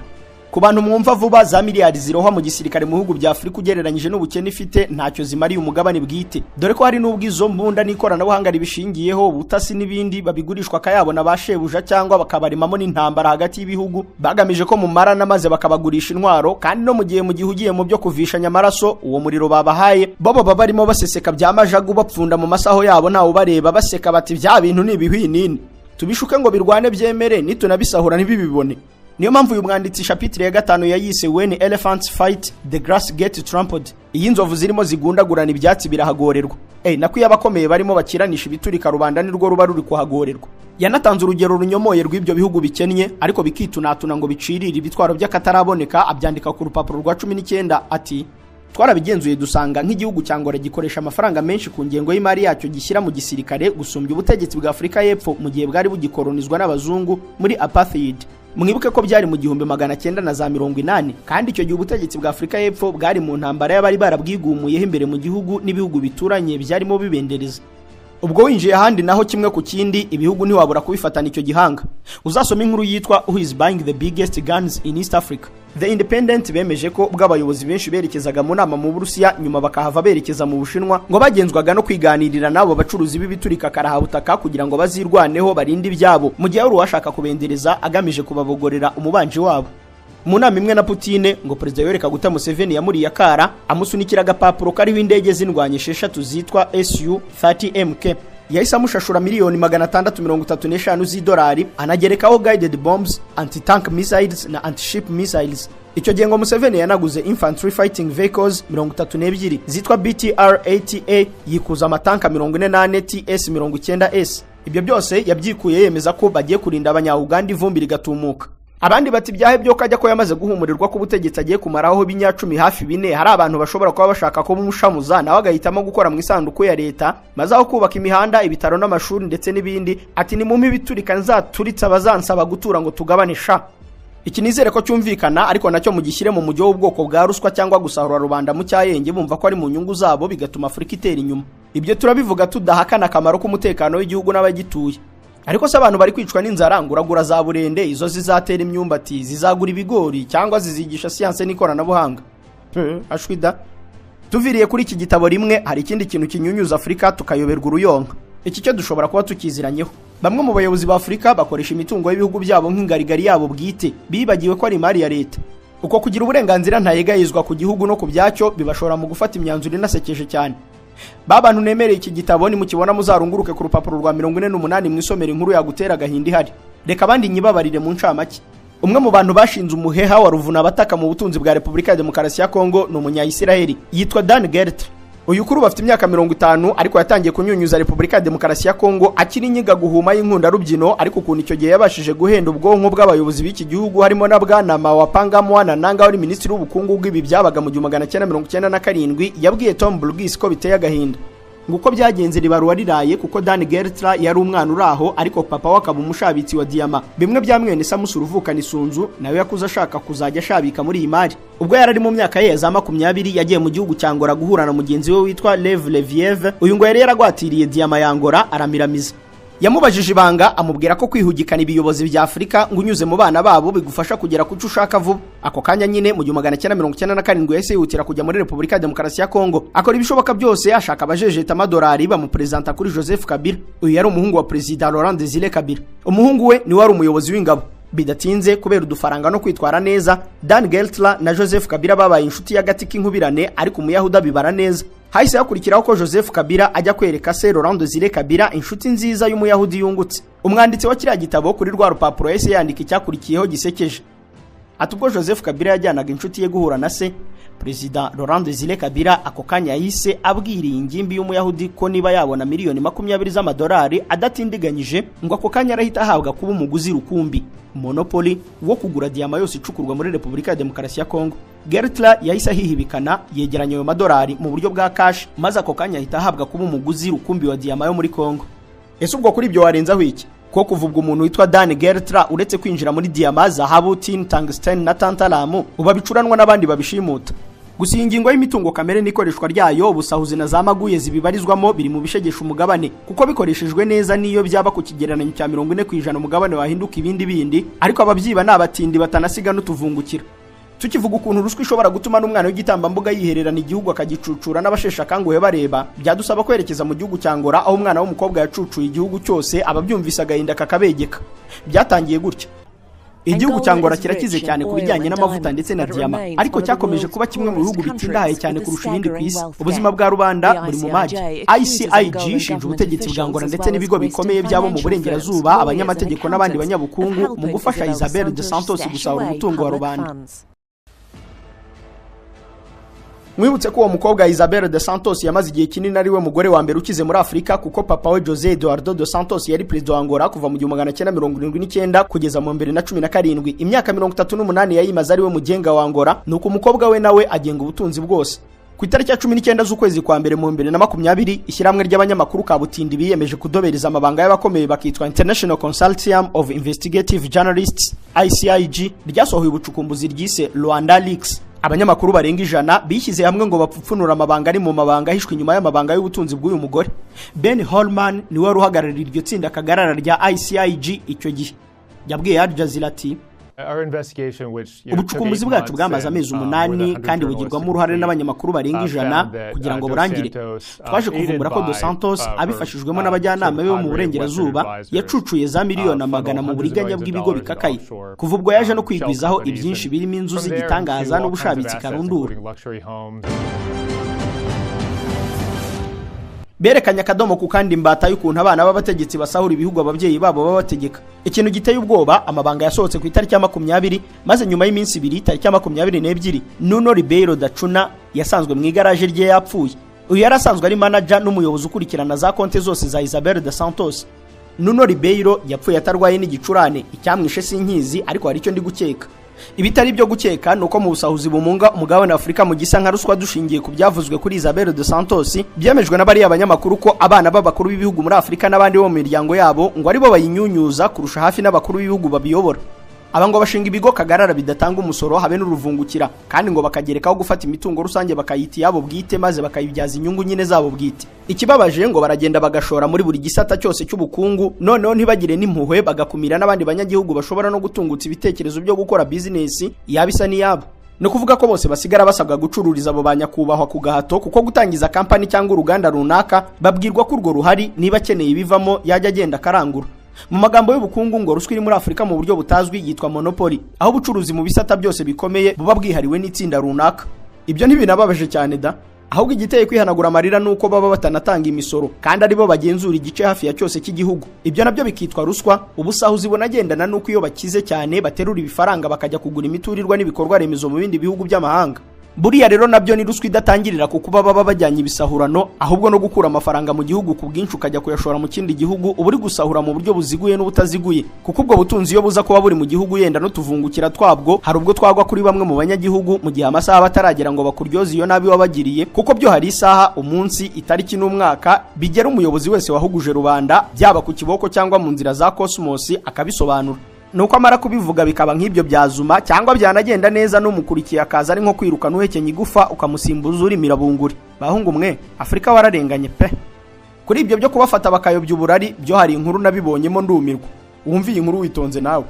Ku bantu mwumva vuba, za miliyari zirohwa mu gisirikare mu bihugu bya Afurika, ugereranyije n'ubukene ifite, ntacyo zimariye umugabane bwite, dore ko hari n'ubwo izo mbunda n'ikoranabuhanga ribishingiyeho, ubutasi n'ibindi, babigurishwa akayabo na ba shebuja, cyangwa bakabarimamo n'intambara hagati y'ibihugu bagamije ko mumarana, maze bakabagurisha intwaro. Kandi no mu gihe mu gihe ugiye mu byo kuvishanya amaraso, uwo muriro babahaye bo baba barimo baseseka bya majagu, bapfunda mu masaho yabo ntawe ubareba, baseka bati: "Bya bintu ni ibihwinini, tubishuke ngo birwane byemere, nitunabisahura ntibibibone." Niyo mpamvu uyu mwanditsi chapitre ya gatanu yayise "When Elephants Fight, the Grass Get Trampled", iyi nzovu zirimo zigundagurana ibyatsi birahagorerwa. Nako iyo abakomeye barimo bakiranisha ibiturika, rubanda nirwo ruba ruri kuhagorerwa. Yanatanze urugero runyomoye rw'ibyo bihugu bikennye ariko bikitunatuna ngo bicirire ibitwaro by'akataraboneka, abyandika ku rupapuro rwa 19 ati: Twarabigenzuye dusanga nk'igihugu cya Angola gikoresha amafaranga menshi ku ngengo y'imari yacyo gishyira mu gisirikare gusumbya ubutegetsi bwa Afurika y'Epfo mu gihe bwari bugikoronizwa n'abazungu muri apartheid. Mwibuke ko byari mu 1980, kandi icyo gihe ubutegetsi bwa Afurika y'Epfo bwari mu ntambara y'abari barabwigumuyeho imbere mu gihugu n'ibihugu bituranye byarimo bibendereza. Ubwo winjiye ahandi naho kimwe ku kindi ibihugu ntiwabura kubifatana icyo gihanga. Uzasoma inkuru yitwa Who is buying the biggest guns in East Africa. The Independent bemeje ko ubwo abayobozi benshi berekezaga mu nama mu Burusiya nyuma bakahava berekeza mu Bushinwa, ngo bagenzwaga no kwiganirira n'abo bacuruzi b'ibiturika karahabutaka kugira ngo bazirwaneho barinde ibyabo, mu gihe hari uwashaka kubendereza agamije kubabogorera umubanji wabo. Mu nama imwe na Putine, ngo Perezida Yoweri Kaguta Museveni yamuriye akara amusunikira agapapuro kariho indege z'indwanyi 6 zitwa Su-30MK. Yahise amushashura miliyoni 635 z'idolari, anagerekaho guided bombs, anti-tank missiles na anti-ship missiles. Icyo gihe ngo Museveni yanaguze infantry fighting vehicles 32 zitwa BTR-80A, yikuza amatanka 44 TS-90S. Ibyo byose yabyikuye yemeza ko bagiye kurinda abanya-Uganda ivumbi rigatumuka. Abandi bati byahe byo kajya ko yamaze guhumurirwa ko ubutegetsi agiye kumaraho ibinyacumi hafi 4, hari abantu bashobora kuba bashaka ko bumushamuza, nawe agahitamo gukora mu isanduku ya leta, maze aho kubaka imihanda, ibitaro n'amashuri ndetse n'ibindi, ati ni mumpe ibiturika nzaturitse abazansaba gutura ngo tugabane sha. Iki nizere ko cyumvikana, ariko nacyo mugishyire mu mujyo w'ubwoko bwa ruswa cyangwa gusahura rubanda mu cyayenge bumva ko ari mu nyungu zabo, bigatuma Afurika itera inyuma. Ibyo turabivuga tudahakana akamaro k'umutekano w'igihugu n'abagituye. Ariko se abantu bari kwicwa n'inzara, nguragura za burende izo zizatera imyumbati, zizagura ibigori cyangwa zizigisha siyanse n'ikoranabuhanga? Ashwida. Tuviriye kuri iki gitabo rimwe, hari ikindi kintu kinyunyuza Afurika tukayoberwa uruyonka. Iki cyo dushobora kuba tukiziranyeho. Bamwe mu bayobozi ba Afurika bakoresha imitungo y'ibihugu byabo nk'ingarigari yabo bwite, bibagiwe ko ari imari ya leta. Uko kugira uburenganzira ntayegayizwa ku gihugu no ku byacyo bibashora mu gufata imyanzuro inasekeje cyane. Ba bantu nemereye iki gitabo nimukibona muzarunguruke ku rupapuro rwa 48 mwisomera inkuru yagutera agahinda ihari. Reka abandi nyibabarire mu ncamake. Umwe mu bantu bashinze umuheha wa ruvuna abataka mu butunzi bwa Repubulika ya Demokarasi ya Kongo ni umunya-Isiraheli yitwa Dan Gertler. Uyu kuri bafite imyaka 50, ariko yatangiye kunyunyuza Repubulika ya Demokarasi ya Kongo akiri inyiga guhuma y'inkunda rubyino, ariko ukuntu icyo gihe yabashije guhenda ubwonko bw'abayobozi b'iki gihugu harimo na Bwana Mawapanga Mwana Nanga wari minisitiri w'ubukungu bw'ibi byabaga mu 1997, yabwiye Tom Burgess ko biteye agahinda. Nguko byagenze ribaruwa riraye, kuko Dan Gertler yari umwana uraho, ariko papa we akaba umushabitsi wa diyama, bimwe bya mwene Samusuri uvukana isunzu, nawe yakuze ashaka kuzajya ashabika muri iyi mari. Ubwo yari ari mu myaka ye ya za 20, yagiye mu gihugu cya Angola guhura na mugenzi we witwa Lev Leviev. Uyu ngo yari yaragwatiriye diyama ya Angola aramiramiza. Yamubajije ibanga, amubwira ko kwihugikana ibiyobozi bya Afurika ngo unyuze mu bana babo bigufasha kugera ku cyo ushaka vuba. Ako kanya nyine mu 1997 yahise yihutira kujya muri Repubulika ya Demokarasi ya Kongo, akora ibishoboka byose ashaka abajejeta amadolari bamuprezanta kuri Joseph Kabila. Uyu yari umuhungu wa Perezida Laurent Desire Kabila. Umuhungu we niwe wari umuyobozi w'ingabo. Bidatinze kubera udufaranga no kwitwara neza, Dan Gertler na Joseph Kabila babaye inshuti y'agati k'inkubirane, ariko umuyahuda bibara neza. Hahise hakurikiraho ko Joseph Kabila ajya kwereka se Laurent Desire Kabila inshuti nziza y'umuyahudi yungutse. Umwanditsi wa kiriya gitabo kuri rwa rupapuro yahise yandika icyakurikiyeho gisekeje. Ati ubwo Joseph Kabila yajyanaga inshuti ye guhura na se Perezida Laurent Desire Kabila, ako kanya yahise abwiriye ingimbi y'umuyahudi ko niba yabona miliyoni 20 z'amadolari adatindiganyije, ngo ako kanya arahita ahabwa kuba umuguzi rukumbi monopoly wo kugura diyama yose icukurwa muri Repubulika ya Demokarasi ya Kongo. Gertler yahise ahihibikana yegeranya ayo madolari mu buryo bwa cash, maze ako kanya ahita ahabwa kuba umuguzi rukumbi wa diyama yo muri Kongo. Ese ubwo kuri ibyo warenzaho iki? Ko kuvuga umuntu witwa Dan Gertler uretse kwinjira muri diyama, zahabu, tin, tungsten na tantalum, uba bicuranwa n'abandi babishimuta. Gusa iyi ngingo y'imitungo kamere n'ikoreshwa ryayo, ubusahuzi na za maguye zibibarizwamo biri mu bishegesha umugabane, kuko bikoreshejwe neza niyo byaba ku kigereranyo cya 40% umugabane wahinduka ibindi bindi, ariko ababyiba n'abatindi batanasiga n'utuvungukira. Tukivuga ukuntu ruswa ishobora gutuma n'umwana w'igitambambuga yihererana igihugu akagicucura n'abasheshe akanguhe bareba, byadusaba kwerekeza mu gihugu cya Angola aho umwana w'umukobwa yacucuye igihugu cyose, ababyumvise agahinda kakabegeka. Byatangiye gutya. Igihugu cya Angola kirakize cyane ku bijyanye n'amavuta ndetse na diyama, ariko cyakomeje kuba kimwe mu bihugu bitindahaye cyane kurusha ibindi ku isi. Ubuzima bwa rubanda buri mu magi. ICIG ishinja ubutegetsi bwa Angola ndetse n'ibigo bikomeye byabo mu burengerazuba, abanyamategeko n'abandi banyabukungu mu gufasha Isabel de Santos gusahura umutungo wa rubanda. Mwibutse ko uwo mukobwa Isabel de Santos yamaze igihe kinini ari we mugore wa mbere ukize muri Afurika, kuko papa we Jose Eduardo de Santos yari perezida wa Angola kuva mu 1979 kugeza mu 2017. Imyaka 38 yayimaze ari we mugenga wa Angola, nuko umukobwa we nawe agenga ubutunzi bwose. Ku itariki ya 19 z'ukwezi kwa mbere mu 2020, ishyirahamwe ry'abanyamakuru kabutindi biyemeje kudobereza amabanga y'abakomeye bakitwa International Consortium of Investigative Journalists, ICIJ, ryasohoye ubucukumbuzi ryise Rwanda Leaks. Abanyamakuru barenga 100 bishyize hamwe ngo bapfupfunure amabanga ari mu mabanga ahishwe inyuma y'amabanga y'ubutunzi bw'uyu mugore. Ben Holman niwe wari uhagarariye iryo tsinda kagarara rya ICIJ icyo gihe. Yabwiye Al Jazeera ati: "Ubucukumbuzi bwacu bwamaze amezi 8 kandi bugirwamo uruhare n'abanyamakuru barenga 100 kugira ngo burangire. Twaje kuvumbura ko Dos Santos abifashijwemo n'abajyanama be bo mu burengerazuba yacucuye za miliyoni 100 mu buriganya bw'ibigo bikakaye. Kuva ubwo yaje no kwigwizaho ibyinshi birimo inzu z'igitangaza n'ubushabitsi karundura." Berekanye akadomo ku kandi imbata y'ukuntu abana b'abategetsi basahura ibihugu ababyeyi babo babategeka. Ikintu giteye ubwoba, amabanga yasohotse ku itariki ya 20, maze nyuma y'iminsi 2, tariki ya 22, Nuno Ribeiro da Cunha yasanzwe mu igaraje rye yapfuye. Uyu yari asanzwe ari manager n'umuyobozi ukurikirana za konti zose za Isabel dos Santos. Nuno Ribeiro yapfuye atarwaye n'igicurane, icyamwishe sinkizi, ariko hari icyo ndi gukeka. Ibitari byo gukeka nuko mu busahuzi bumunga umugabane Afrika mu gisa nka ruswa dushingiye ku byavuzwe kuri Isabel dos Santos, byemejwe n'abari abanyamakuru ko abana b'abakuru b'ibihugu muri Afrika n'abandi bo mu miryango yabo ngo aribo bayinyunyuza kurusha hafi n'abakuru b'ibihugu babiyobora. Aba ngo bashinga ibigo kagarara bidatanga umusoro habe n'uruvungukira, kandi ngo bakagerekaho gufata imitungo rusange bakayita iyabo bwite maze bakayibyaza inyungu nyine zabo bwite. Ikibabaje ngo baragenda bagashora muri buri gisata cyose cy'ubukungu, noneho ntibagire n'impuhwe bagakumira n'abandi banyagihugu bashobora no gutungutsa ibitekerezo byo gukora business yaba isa n'iyabo. No kuvuga ko bose basigara basabwa gucururiza abo banyakubahwa ku gahato, kuko gutangiza kampani cyangwa uruganda runaka babwirwa ko urwo ruhari niba akeneye ibivamo yajya agenda akarangura. Mu magambo y'ubukungu ngo ruswa iri muri Afrika mu buryo butazwi yitwa monopoly, aho ubucuruzi mu bisata byose bikomeye buba bwihariwe n'itsinda runaka. Ibyo ntibinababaje cyane da, ahubwo igiteye kwihanagura amarira nuko baba batanatanga imisoro kandi aribo bagenzura igice hafi ya cyose cy'igihugu. Ibyo nabyo bikitwa ruswa. Ubusahuzi bunagendana nuko iyo bakize cyane baterura ibifaranga bakajya kugura imiturirwa n'ibikorwa remezo mu bindi bihugu by'amahanga. Buriya rero nabyo ni ruswa idatangirira ku kuba baba bajyanye ibisahurano, ahubwo no gukura amafaranga mu gihugu ku bwinshi ukajya kuyashora mu kindi gihugu, uba uri gusahura mu buryo buziguye n'ubutaziguye, kuko ubwo butunzi iyo buza kuba buri mu gihugu yenda n'utuvungukira twabwo hari ubwo twagwa kuri bamwe mu banyagihugu mu gihe amasaha bataragera ngo bakuryoze iyo nabi wabagiriye, kuko byo hari isaha, umunsi, itariki n'umwaka bigera umuyobozi wese wahuguje rubanda, byaba ku kiboko cyangwa mu nzira za cosmos, akabisobanura. Nuko amara kubivuga bikaba nk'ibyo byazuma cyangwa byanagenda neza n'umukurikiye akaza ari nko kwirukana uhekenya igufa ukamusimbuza uri mirabunguri. Bahungu mwe, Afrika wararenganye pe. Kuri ibyo byo kubafata bakayobya uburari byo hari inkuru nabibonyemo ndumirwa. Wumva iyi nkuru witonze nawe.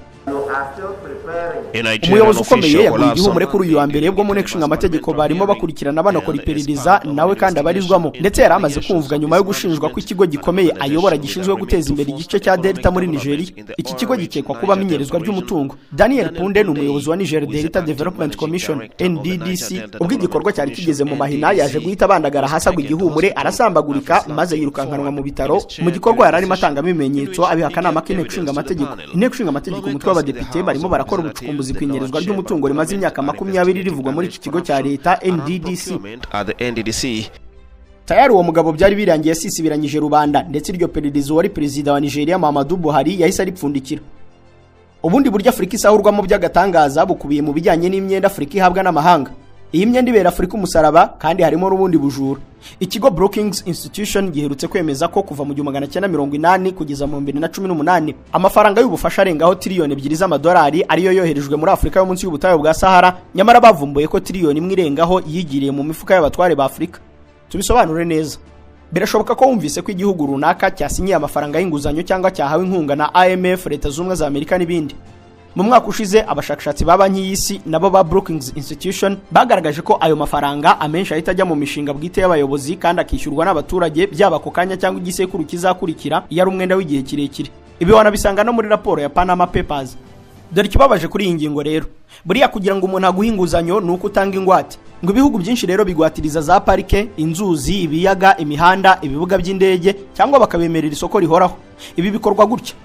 Umuyobozi ukomeye yaguye igihumure kuri uyu wa mbere bwo mu nteko ishinga amategeko barimo bakurikirana banakora iperereza nawe kandi abarizwamo, ndetse yari amaze kumvwa nyuma yo gushinjwa ko ikigo gikomeye ayobora gishinzwe guteza imbere igice cya Delta muri Nigeria. Iki kigo gikekwa kuba amenyerezwa ry'umutungo. Daniel Punde ni umuyobozi wa Niger Delta Development Commission NDDC. Ubwo igikorwa cyari kigeze mu mahina yaje guhita abandagara hasi agwa igihumure arasambagurika maze yirukankanwa mu bitaro. Mu gikorwa yari arimo atangamo ibimenyetso abiha akanama k'inteko ishinga amategeko. Inteko ishinga amategeko umutwe w'abadepite barimo barakora ubucukumbuzi ku inyerezwa ry'umutungo rimaze imyaka 20 rivugwa muri iki kigo cya leta NDDC. Tayari uwo mugabo byari birangiye asisibiranyije rubanda, ndetse iryo perereza wari perezida wa Nigeria Muhammadu Buhari yahise aripfundikira. Ubundi buryo Afrika isahurwamo by'agatangaza bukubiye mu bijyanye n'imyenda Afrika ihabwa n'amahanga. Iyi myenda ibera Afrika umusaraba kandi harimo n'ubundi bujura. Ikigo Brookings Institution giherutse kwemeza ko kuva mu 1980 kugeza mu 2018 amafaranga y'ubufasha arengaho tiriyoni 2 z'amadolari ariyo yoherejwe muri Afrika yo munsi y'ubutayu bwa Sahara, nyamara bavumbuye ko tiriyoni 1 irengaho yigiriye mu mifuka y'abatware ba Afrika. Tubisobanure neza. Birashoboka ko wumvise ko igihugu runaka cyasinyiye amafaranga y'inguzanyo cyangwa cyahawe inkunga na IMF, Leta Zunze za Amerika n'ibindi. Mu mwaka ushize abashakashatsi ba banki y'isi nabo ba Brookings Institution bagaragaje ko ayo mafaranga amenshi ahita ajya mu mishinga bwite y'abayobozi kandi akishyurwa n'abaturage byaba ako kanya cyangwa igisekuru kizakurikira iyo ari umwenda w'igihe kirekire. Ibi wanabisanga no muri raporo ya Panama Papers. Dore ikibabaje kuri iyi ngingo rero, buriya kugira ngo umuntu aguhe inguzanyo ni uko utanga ingwate. Ngo ibihugu byinshi rero bigwatiriza za parike, inzuzi, ibiyaga, imihanda, ibibuga by'indege cyangwa bakabemerera isoko rihoraho. Ibi bikorwa gutya: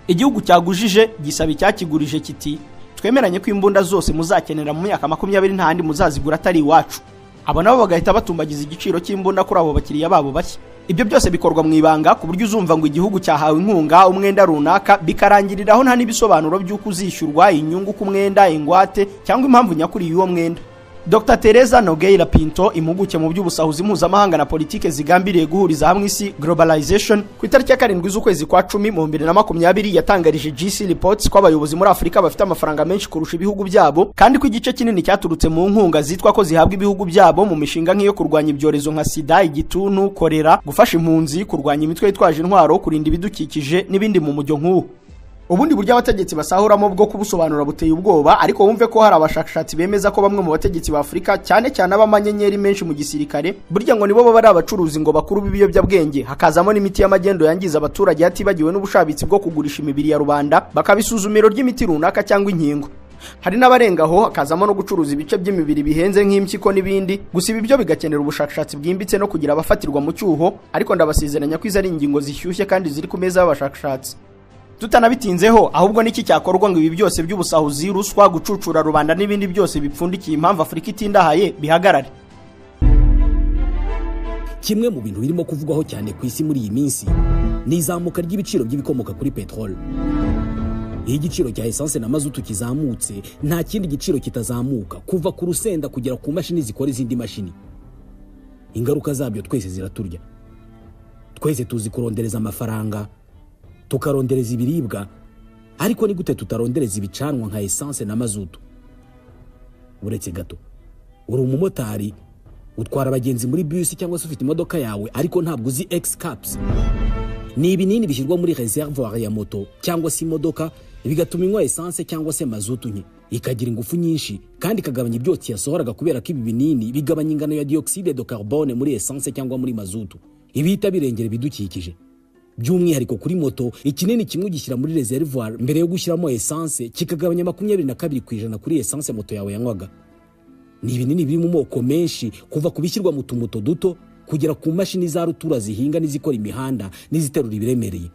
igihugu cyagujije gisaba icyakigurije kiti twemeranye ko imbunda zose muzakenera mu myaka 20 nta handi muzazigura atari iwacu. Abo nabo bagahita batumbagiza igiciro cy'imbunda kuri abo bakiriya babo bashya. Ibyo byose bikorwa mu ibanga ku buryo uzumva ngo igihugu cyahawe inkunga umwenda runaka bikarangiriraho nta n'ibisobanuro by'uko uzishyurwa inyungu ku mwenda, ingwate cyangwa impamvu nyakuri y'uwo mwenda. Dr Teresa Nogueira Pinto, impuguke mu by'ubusahuzi mpuzamahanga na politike zigambiriye guhuriza hamwe isi, globalization, ku itariki ya 7 z'ukwezi kwa 10 mu 2020 yatangarije GC Reports ko abayobozi muri Afurika bafite amafaranga menshi kurusha ibihugu byabo, kandi ko igice kinini cyaturutse mu nkunga zitwa ko zihabwa ibihugu byabo mu mishinga nk'iyo kurwanya ibyorezo nka sida, igituntu, kolera, gufasha impunzi, kurwanya imitwe yitwaje intwaro, kurinda ibidukikije n'ibindi mu mujyo nk'uwo. Ubundi buryo abategetsi basahuramo bwo kubusobanura buteye ubwoba, ariko wumve ko hari abashakashatsi bemeza ko bamwe mu bategetsi ba Afurika, cyane cyane ab'amanyenyeri menshi mu gisirikare, burya ngo nibo baba ari abacuruzi ngo bakuru b'ibiyobyabwenge, hakazamo n'imiti y'amagendo yangiza abaturage, hatibagiwe n'ubushabitsi bwo kugurisha imibiri ya rubanda bakabisuzumiro ry'imiti runaka cyangwa inkingo. Hari n'abarengaho hakazamo no gucuruza ibice by'imibiri bihenze nk'impyiko n'ibindi. Gusa ibi byo bigakenera ubushakashatsi bwimbitse no kugira abafatirwa mu cyuho, ariko ndabasezeranya ko izo ari ingingo zishyushye kandi ziri ku meza y'abashakashatsi. Tutanabitinzeho, ahubwo niki cyakorwa ngo ibi byose by'ubusahuzi, ruswa, gucucura rubanda n'ibindi byose bipfundikiye impamvu Afurika itindahaye bihagarare? Kimwe mu bintu birimo kuvugwaho cyane ku isi muri iyi minsi ni izamuka ry'ibiciro by'ibikomoka kuri peteroli. Iyo igiciro cya essence na mazutu kizamutse, nta kindi giciro kitazamuka, kuva ku rusenda kugera ku mashini zikora izindi mashini. Ingaruka zabyo twese ziraturya. Twese tuzi kurondereza amafaranga, tukarondereza ibiribwa, ariko ni gute tutarondereza ibicanwa nka essence na mazutu? Uretse gato, uri umumotari utwara abagenzi muri bus cyangwa se ufite imodoka yawe, ariko ntabwo uzi X-Caps. Ni ibinini bishyirwa muri reservoir ya moto cyangwa se imodoka, bigatuma inywa essence cyangwa se mazutu nke, ikagira ingufu nyinshi kandi ikagabanya ibyotsi yasohoraga, kubera ko ibi binini bigabanya ingano ya dioxyde de carbone muri essence cyangwa muri mazutu, ibihita birengera ibidukikije. By'umwihariko kuri moto, ikinini kimwe ugishyira muri reservoir mbere yo gushyiramo essence kikagabanya 22% kuri essence moto yawe yanywaga. Ni ibinini biri mu moko menshi, kuva ku bishyirwa mu tumuto duto kugera ku mashini za rutura zihinga n'izikora imihanda n'iziterura ibiremereye.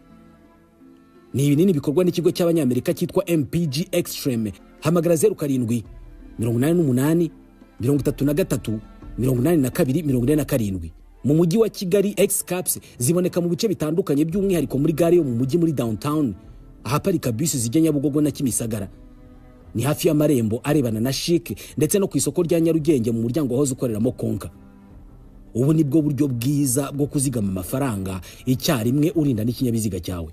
Ni ibinini bikorwa n'ikigo cy'abanyamerika cyitwa MPG Extreme. Hamagara 07 88 33 82 47. Mu mujyi wa Kigali, X-Caps ziboneka mu bice bitandukanye, by'umwihariko muri gare yo mu mujyi muri downtown, ahaparika bisi zijya Nyabugogo na Kimisagara. Ni hafi y'amarembo arebana na Chic, ndetse no ku isoko rya Nyarugenge mu muryango wahoze ukoreramo Konka. Ubu nibwo buryo bwiza bwo kuzigama amafaranga icyarimwe urinda n'ikinyabiziga cyawe.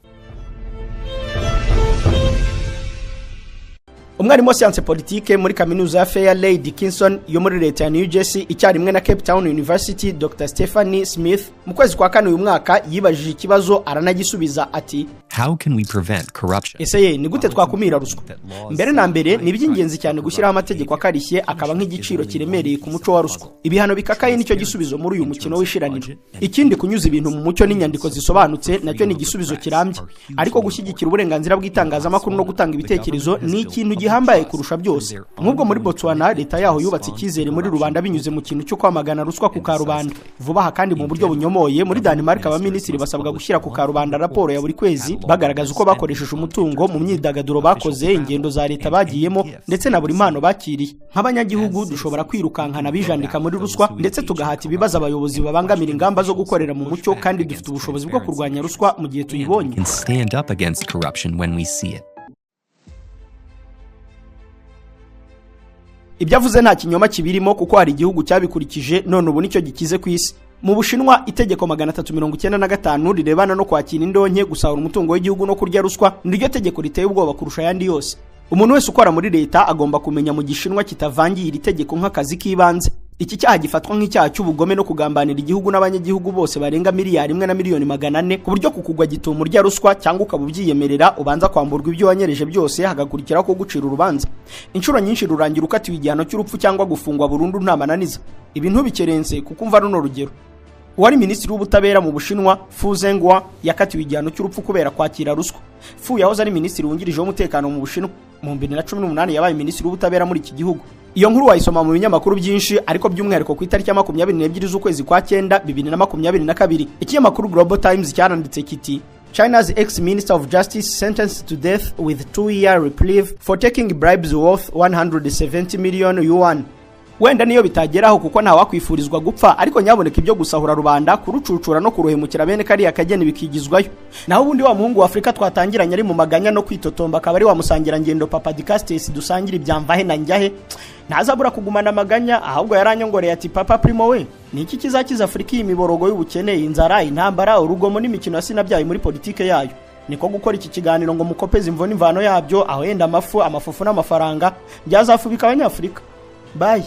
Umwarimu wa science politique muri kaminuza ya Fairleigh Dickinson yo muri leta ya New Jersey icyarimwe na Cape Town University, Dr Stephanie Smith, mu kwezi kwa kane uyu mwaka yibajije ikibazo aranagisubiza ati: How can we prevent corruption? Ese ye ni gute twakumira ruswa? Mbere na mbere ni iby'ingenzi cyane gushyiraho amategeko akarishye akaba nk'igiciro kiremereye ku muco wa ruswa. Ibihano bikakaye nicyo gisubizo muri uyu mukino w'ishiraniro. Ikindi, kunyuza ibintu mu mucyo n'inyandiko zisobanutse nacyo ni igisubizo kirambye. Ariko gushyigikira uburenganzira bw'itangazamakuru no gutanga ibitekerezo ni ikintu gihambaye kurusha byose. Nk'ubwo muri Botswana, leta yaho yubatse icyizere muri rubanda binyuze mu kintu cyo kwamagana ruswa ku karubanda. Vuba aha kandi mu buryo bunyomoye, muri Denmark abaminisitiri basabwa gushyira ku karubanda raporo ya buri kwezi bagaragaza uko bakoresheje umutungo mu myidagaduro bakoze, ingendo za leta bagiyemo, ndetse na buri mpano bakiriye. Nk'abanyagihugu dushobora kwirukankana bijandika muri ruswa, ndetse tugahata ibibazo abayobozi babangamira ingamba zo gukorera mu mucyo, kandi dufite ubushobozi bwo kurwanya ruswa mu gihe tuyibonye. Can stand up against corruption when we see it. Ibyo avuze nta kinyoma kibirimo, kuko hari igihugu cyabikurikije none ubu nicyo gikize ku isi. Mu Bushinwa, itegeko 395 rirebana no kwakira indonke, gusahura umutungo w'igihugu no kurya ruswa niryo tegeko riteye ubwoba kurusha ayandi yose. Umuntu wese ukora muri leta agomba kumenya mu Gishinwa kitavangiye iri tegeko nk'akazi k'ibanze. Iki cyaha gifatwa nk'icyaha cy'ubugome no kugambanira igihugu n'abanyagihugu bose barenga 1,400,000,000, ku buryo kukugwa gituma urya ruswa cyangwa ukaba ubyiyemerera ubanza kwamburwa ibyo wanyereje byose, hagakurikiraho ko gucira urubanza. Inshuro nyinshi rurangira ukatiwe igihano cy'urupfu cyangwa gufungwa burundu nta mananiza. Ibi ntubikerense kuko umva runo rugero. Uwari minisitiri w'ubutabera mu Bushinwa, Fu Zhenghua, yakatiwe igihano cy'urupfu kubera kwakira ruswa. Fu yahoze ari minisitiri wungirije w'umutekano mu Bushinwa. Mu 2018 yabaye minisitiri w'ubutabera muri iki gihugu. Iyo nkuru wayisoma mu binyamakuru byinshi, ariko by'umwihariko ku itariki ya 22 z'ukwezi kwa 9 2022, ikinyamakuru Global Times cyaranditse kiti: China's ex-minister of justice sentenced to death with 2-year reprieve for taking bribes worth 170 million yuan. Wenda niyo bitageraho, kuko ntawakwifurizwa gupfa, ariko nyaboneka ibyo gusahura rubanda, kurucucura no kuruhemukira bene kariya kageni bikigizwayo. Naho ubundi wa muhungu wa Afurika twatangiranye ari mu maganya no kwitotomba, akaba ari wa musangirangendo Papa Dicastes dusangira ibyamvahe na njyahe, ntazabura kugumana amaganya. Ahubwo yaranyongoreye ati: "Papa Primo we, ni iki kizakiza Afurika iyi miborogo y'ubukene, inzara, intambara, urugomo n'imikino ya sinabyaye muri politike yayo?" Niko gukora iki kiganiro ngo mukopeze imvo n'imvano yabyo, aho yenda amafu, amafufu n'amafaranga byazafubika Abanyafurika. Bye.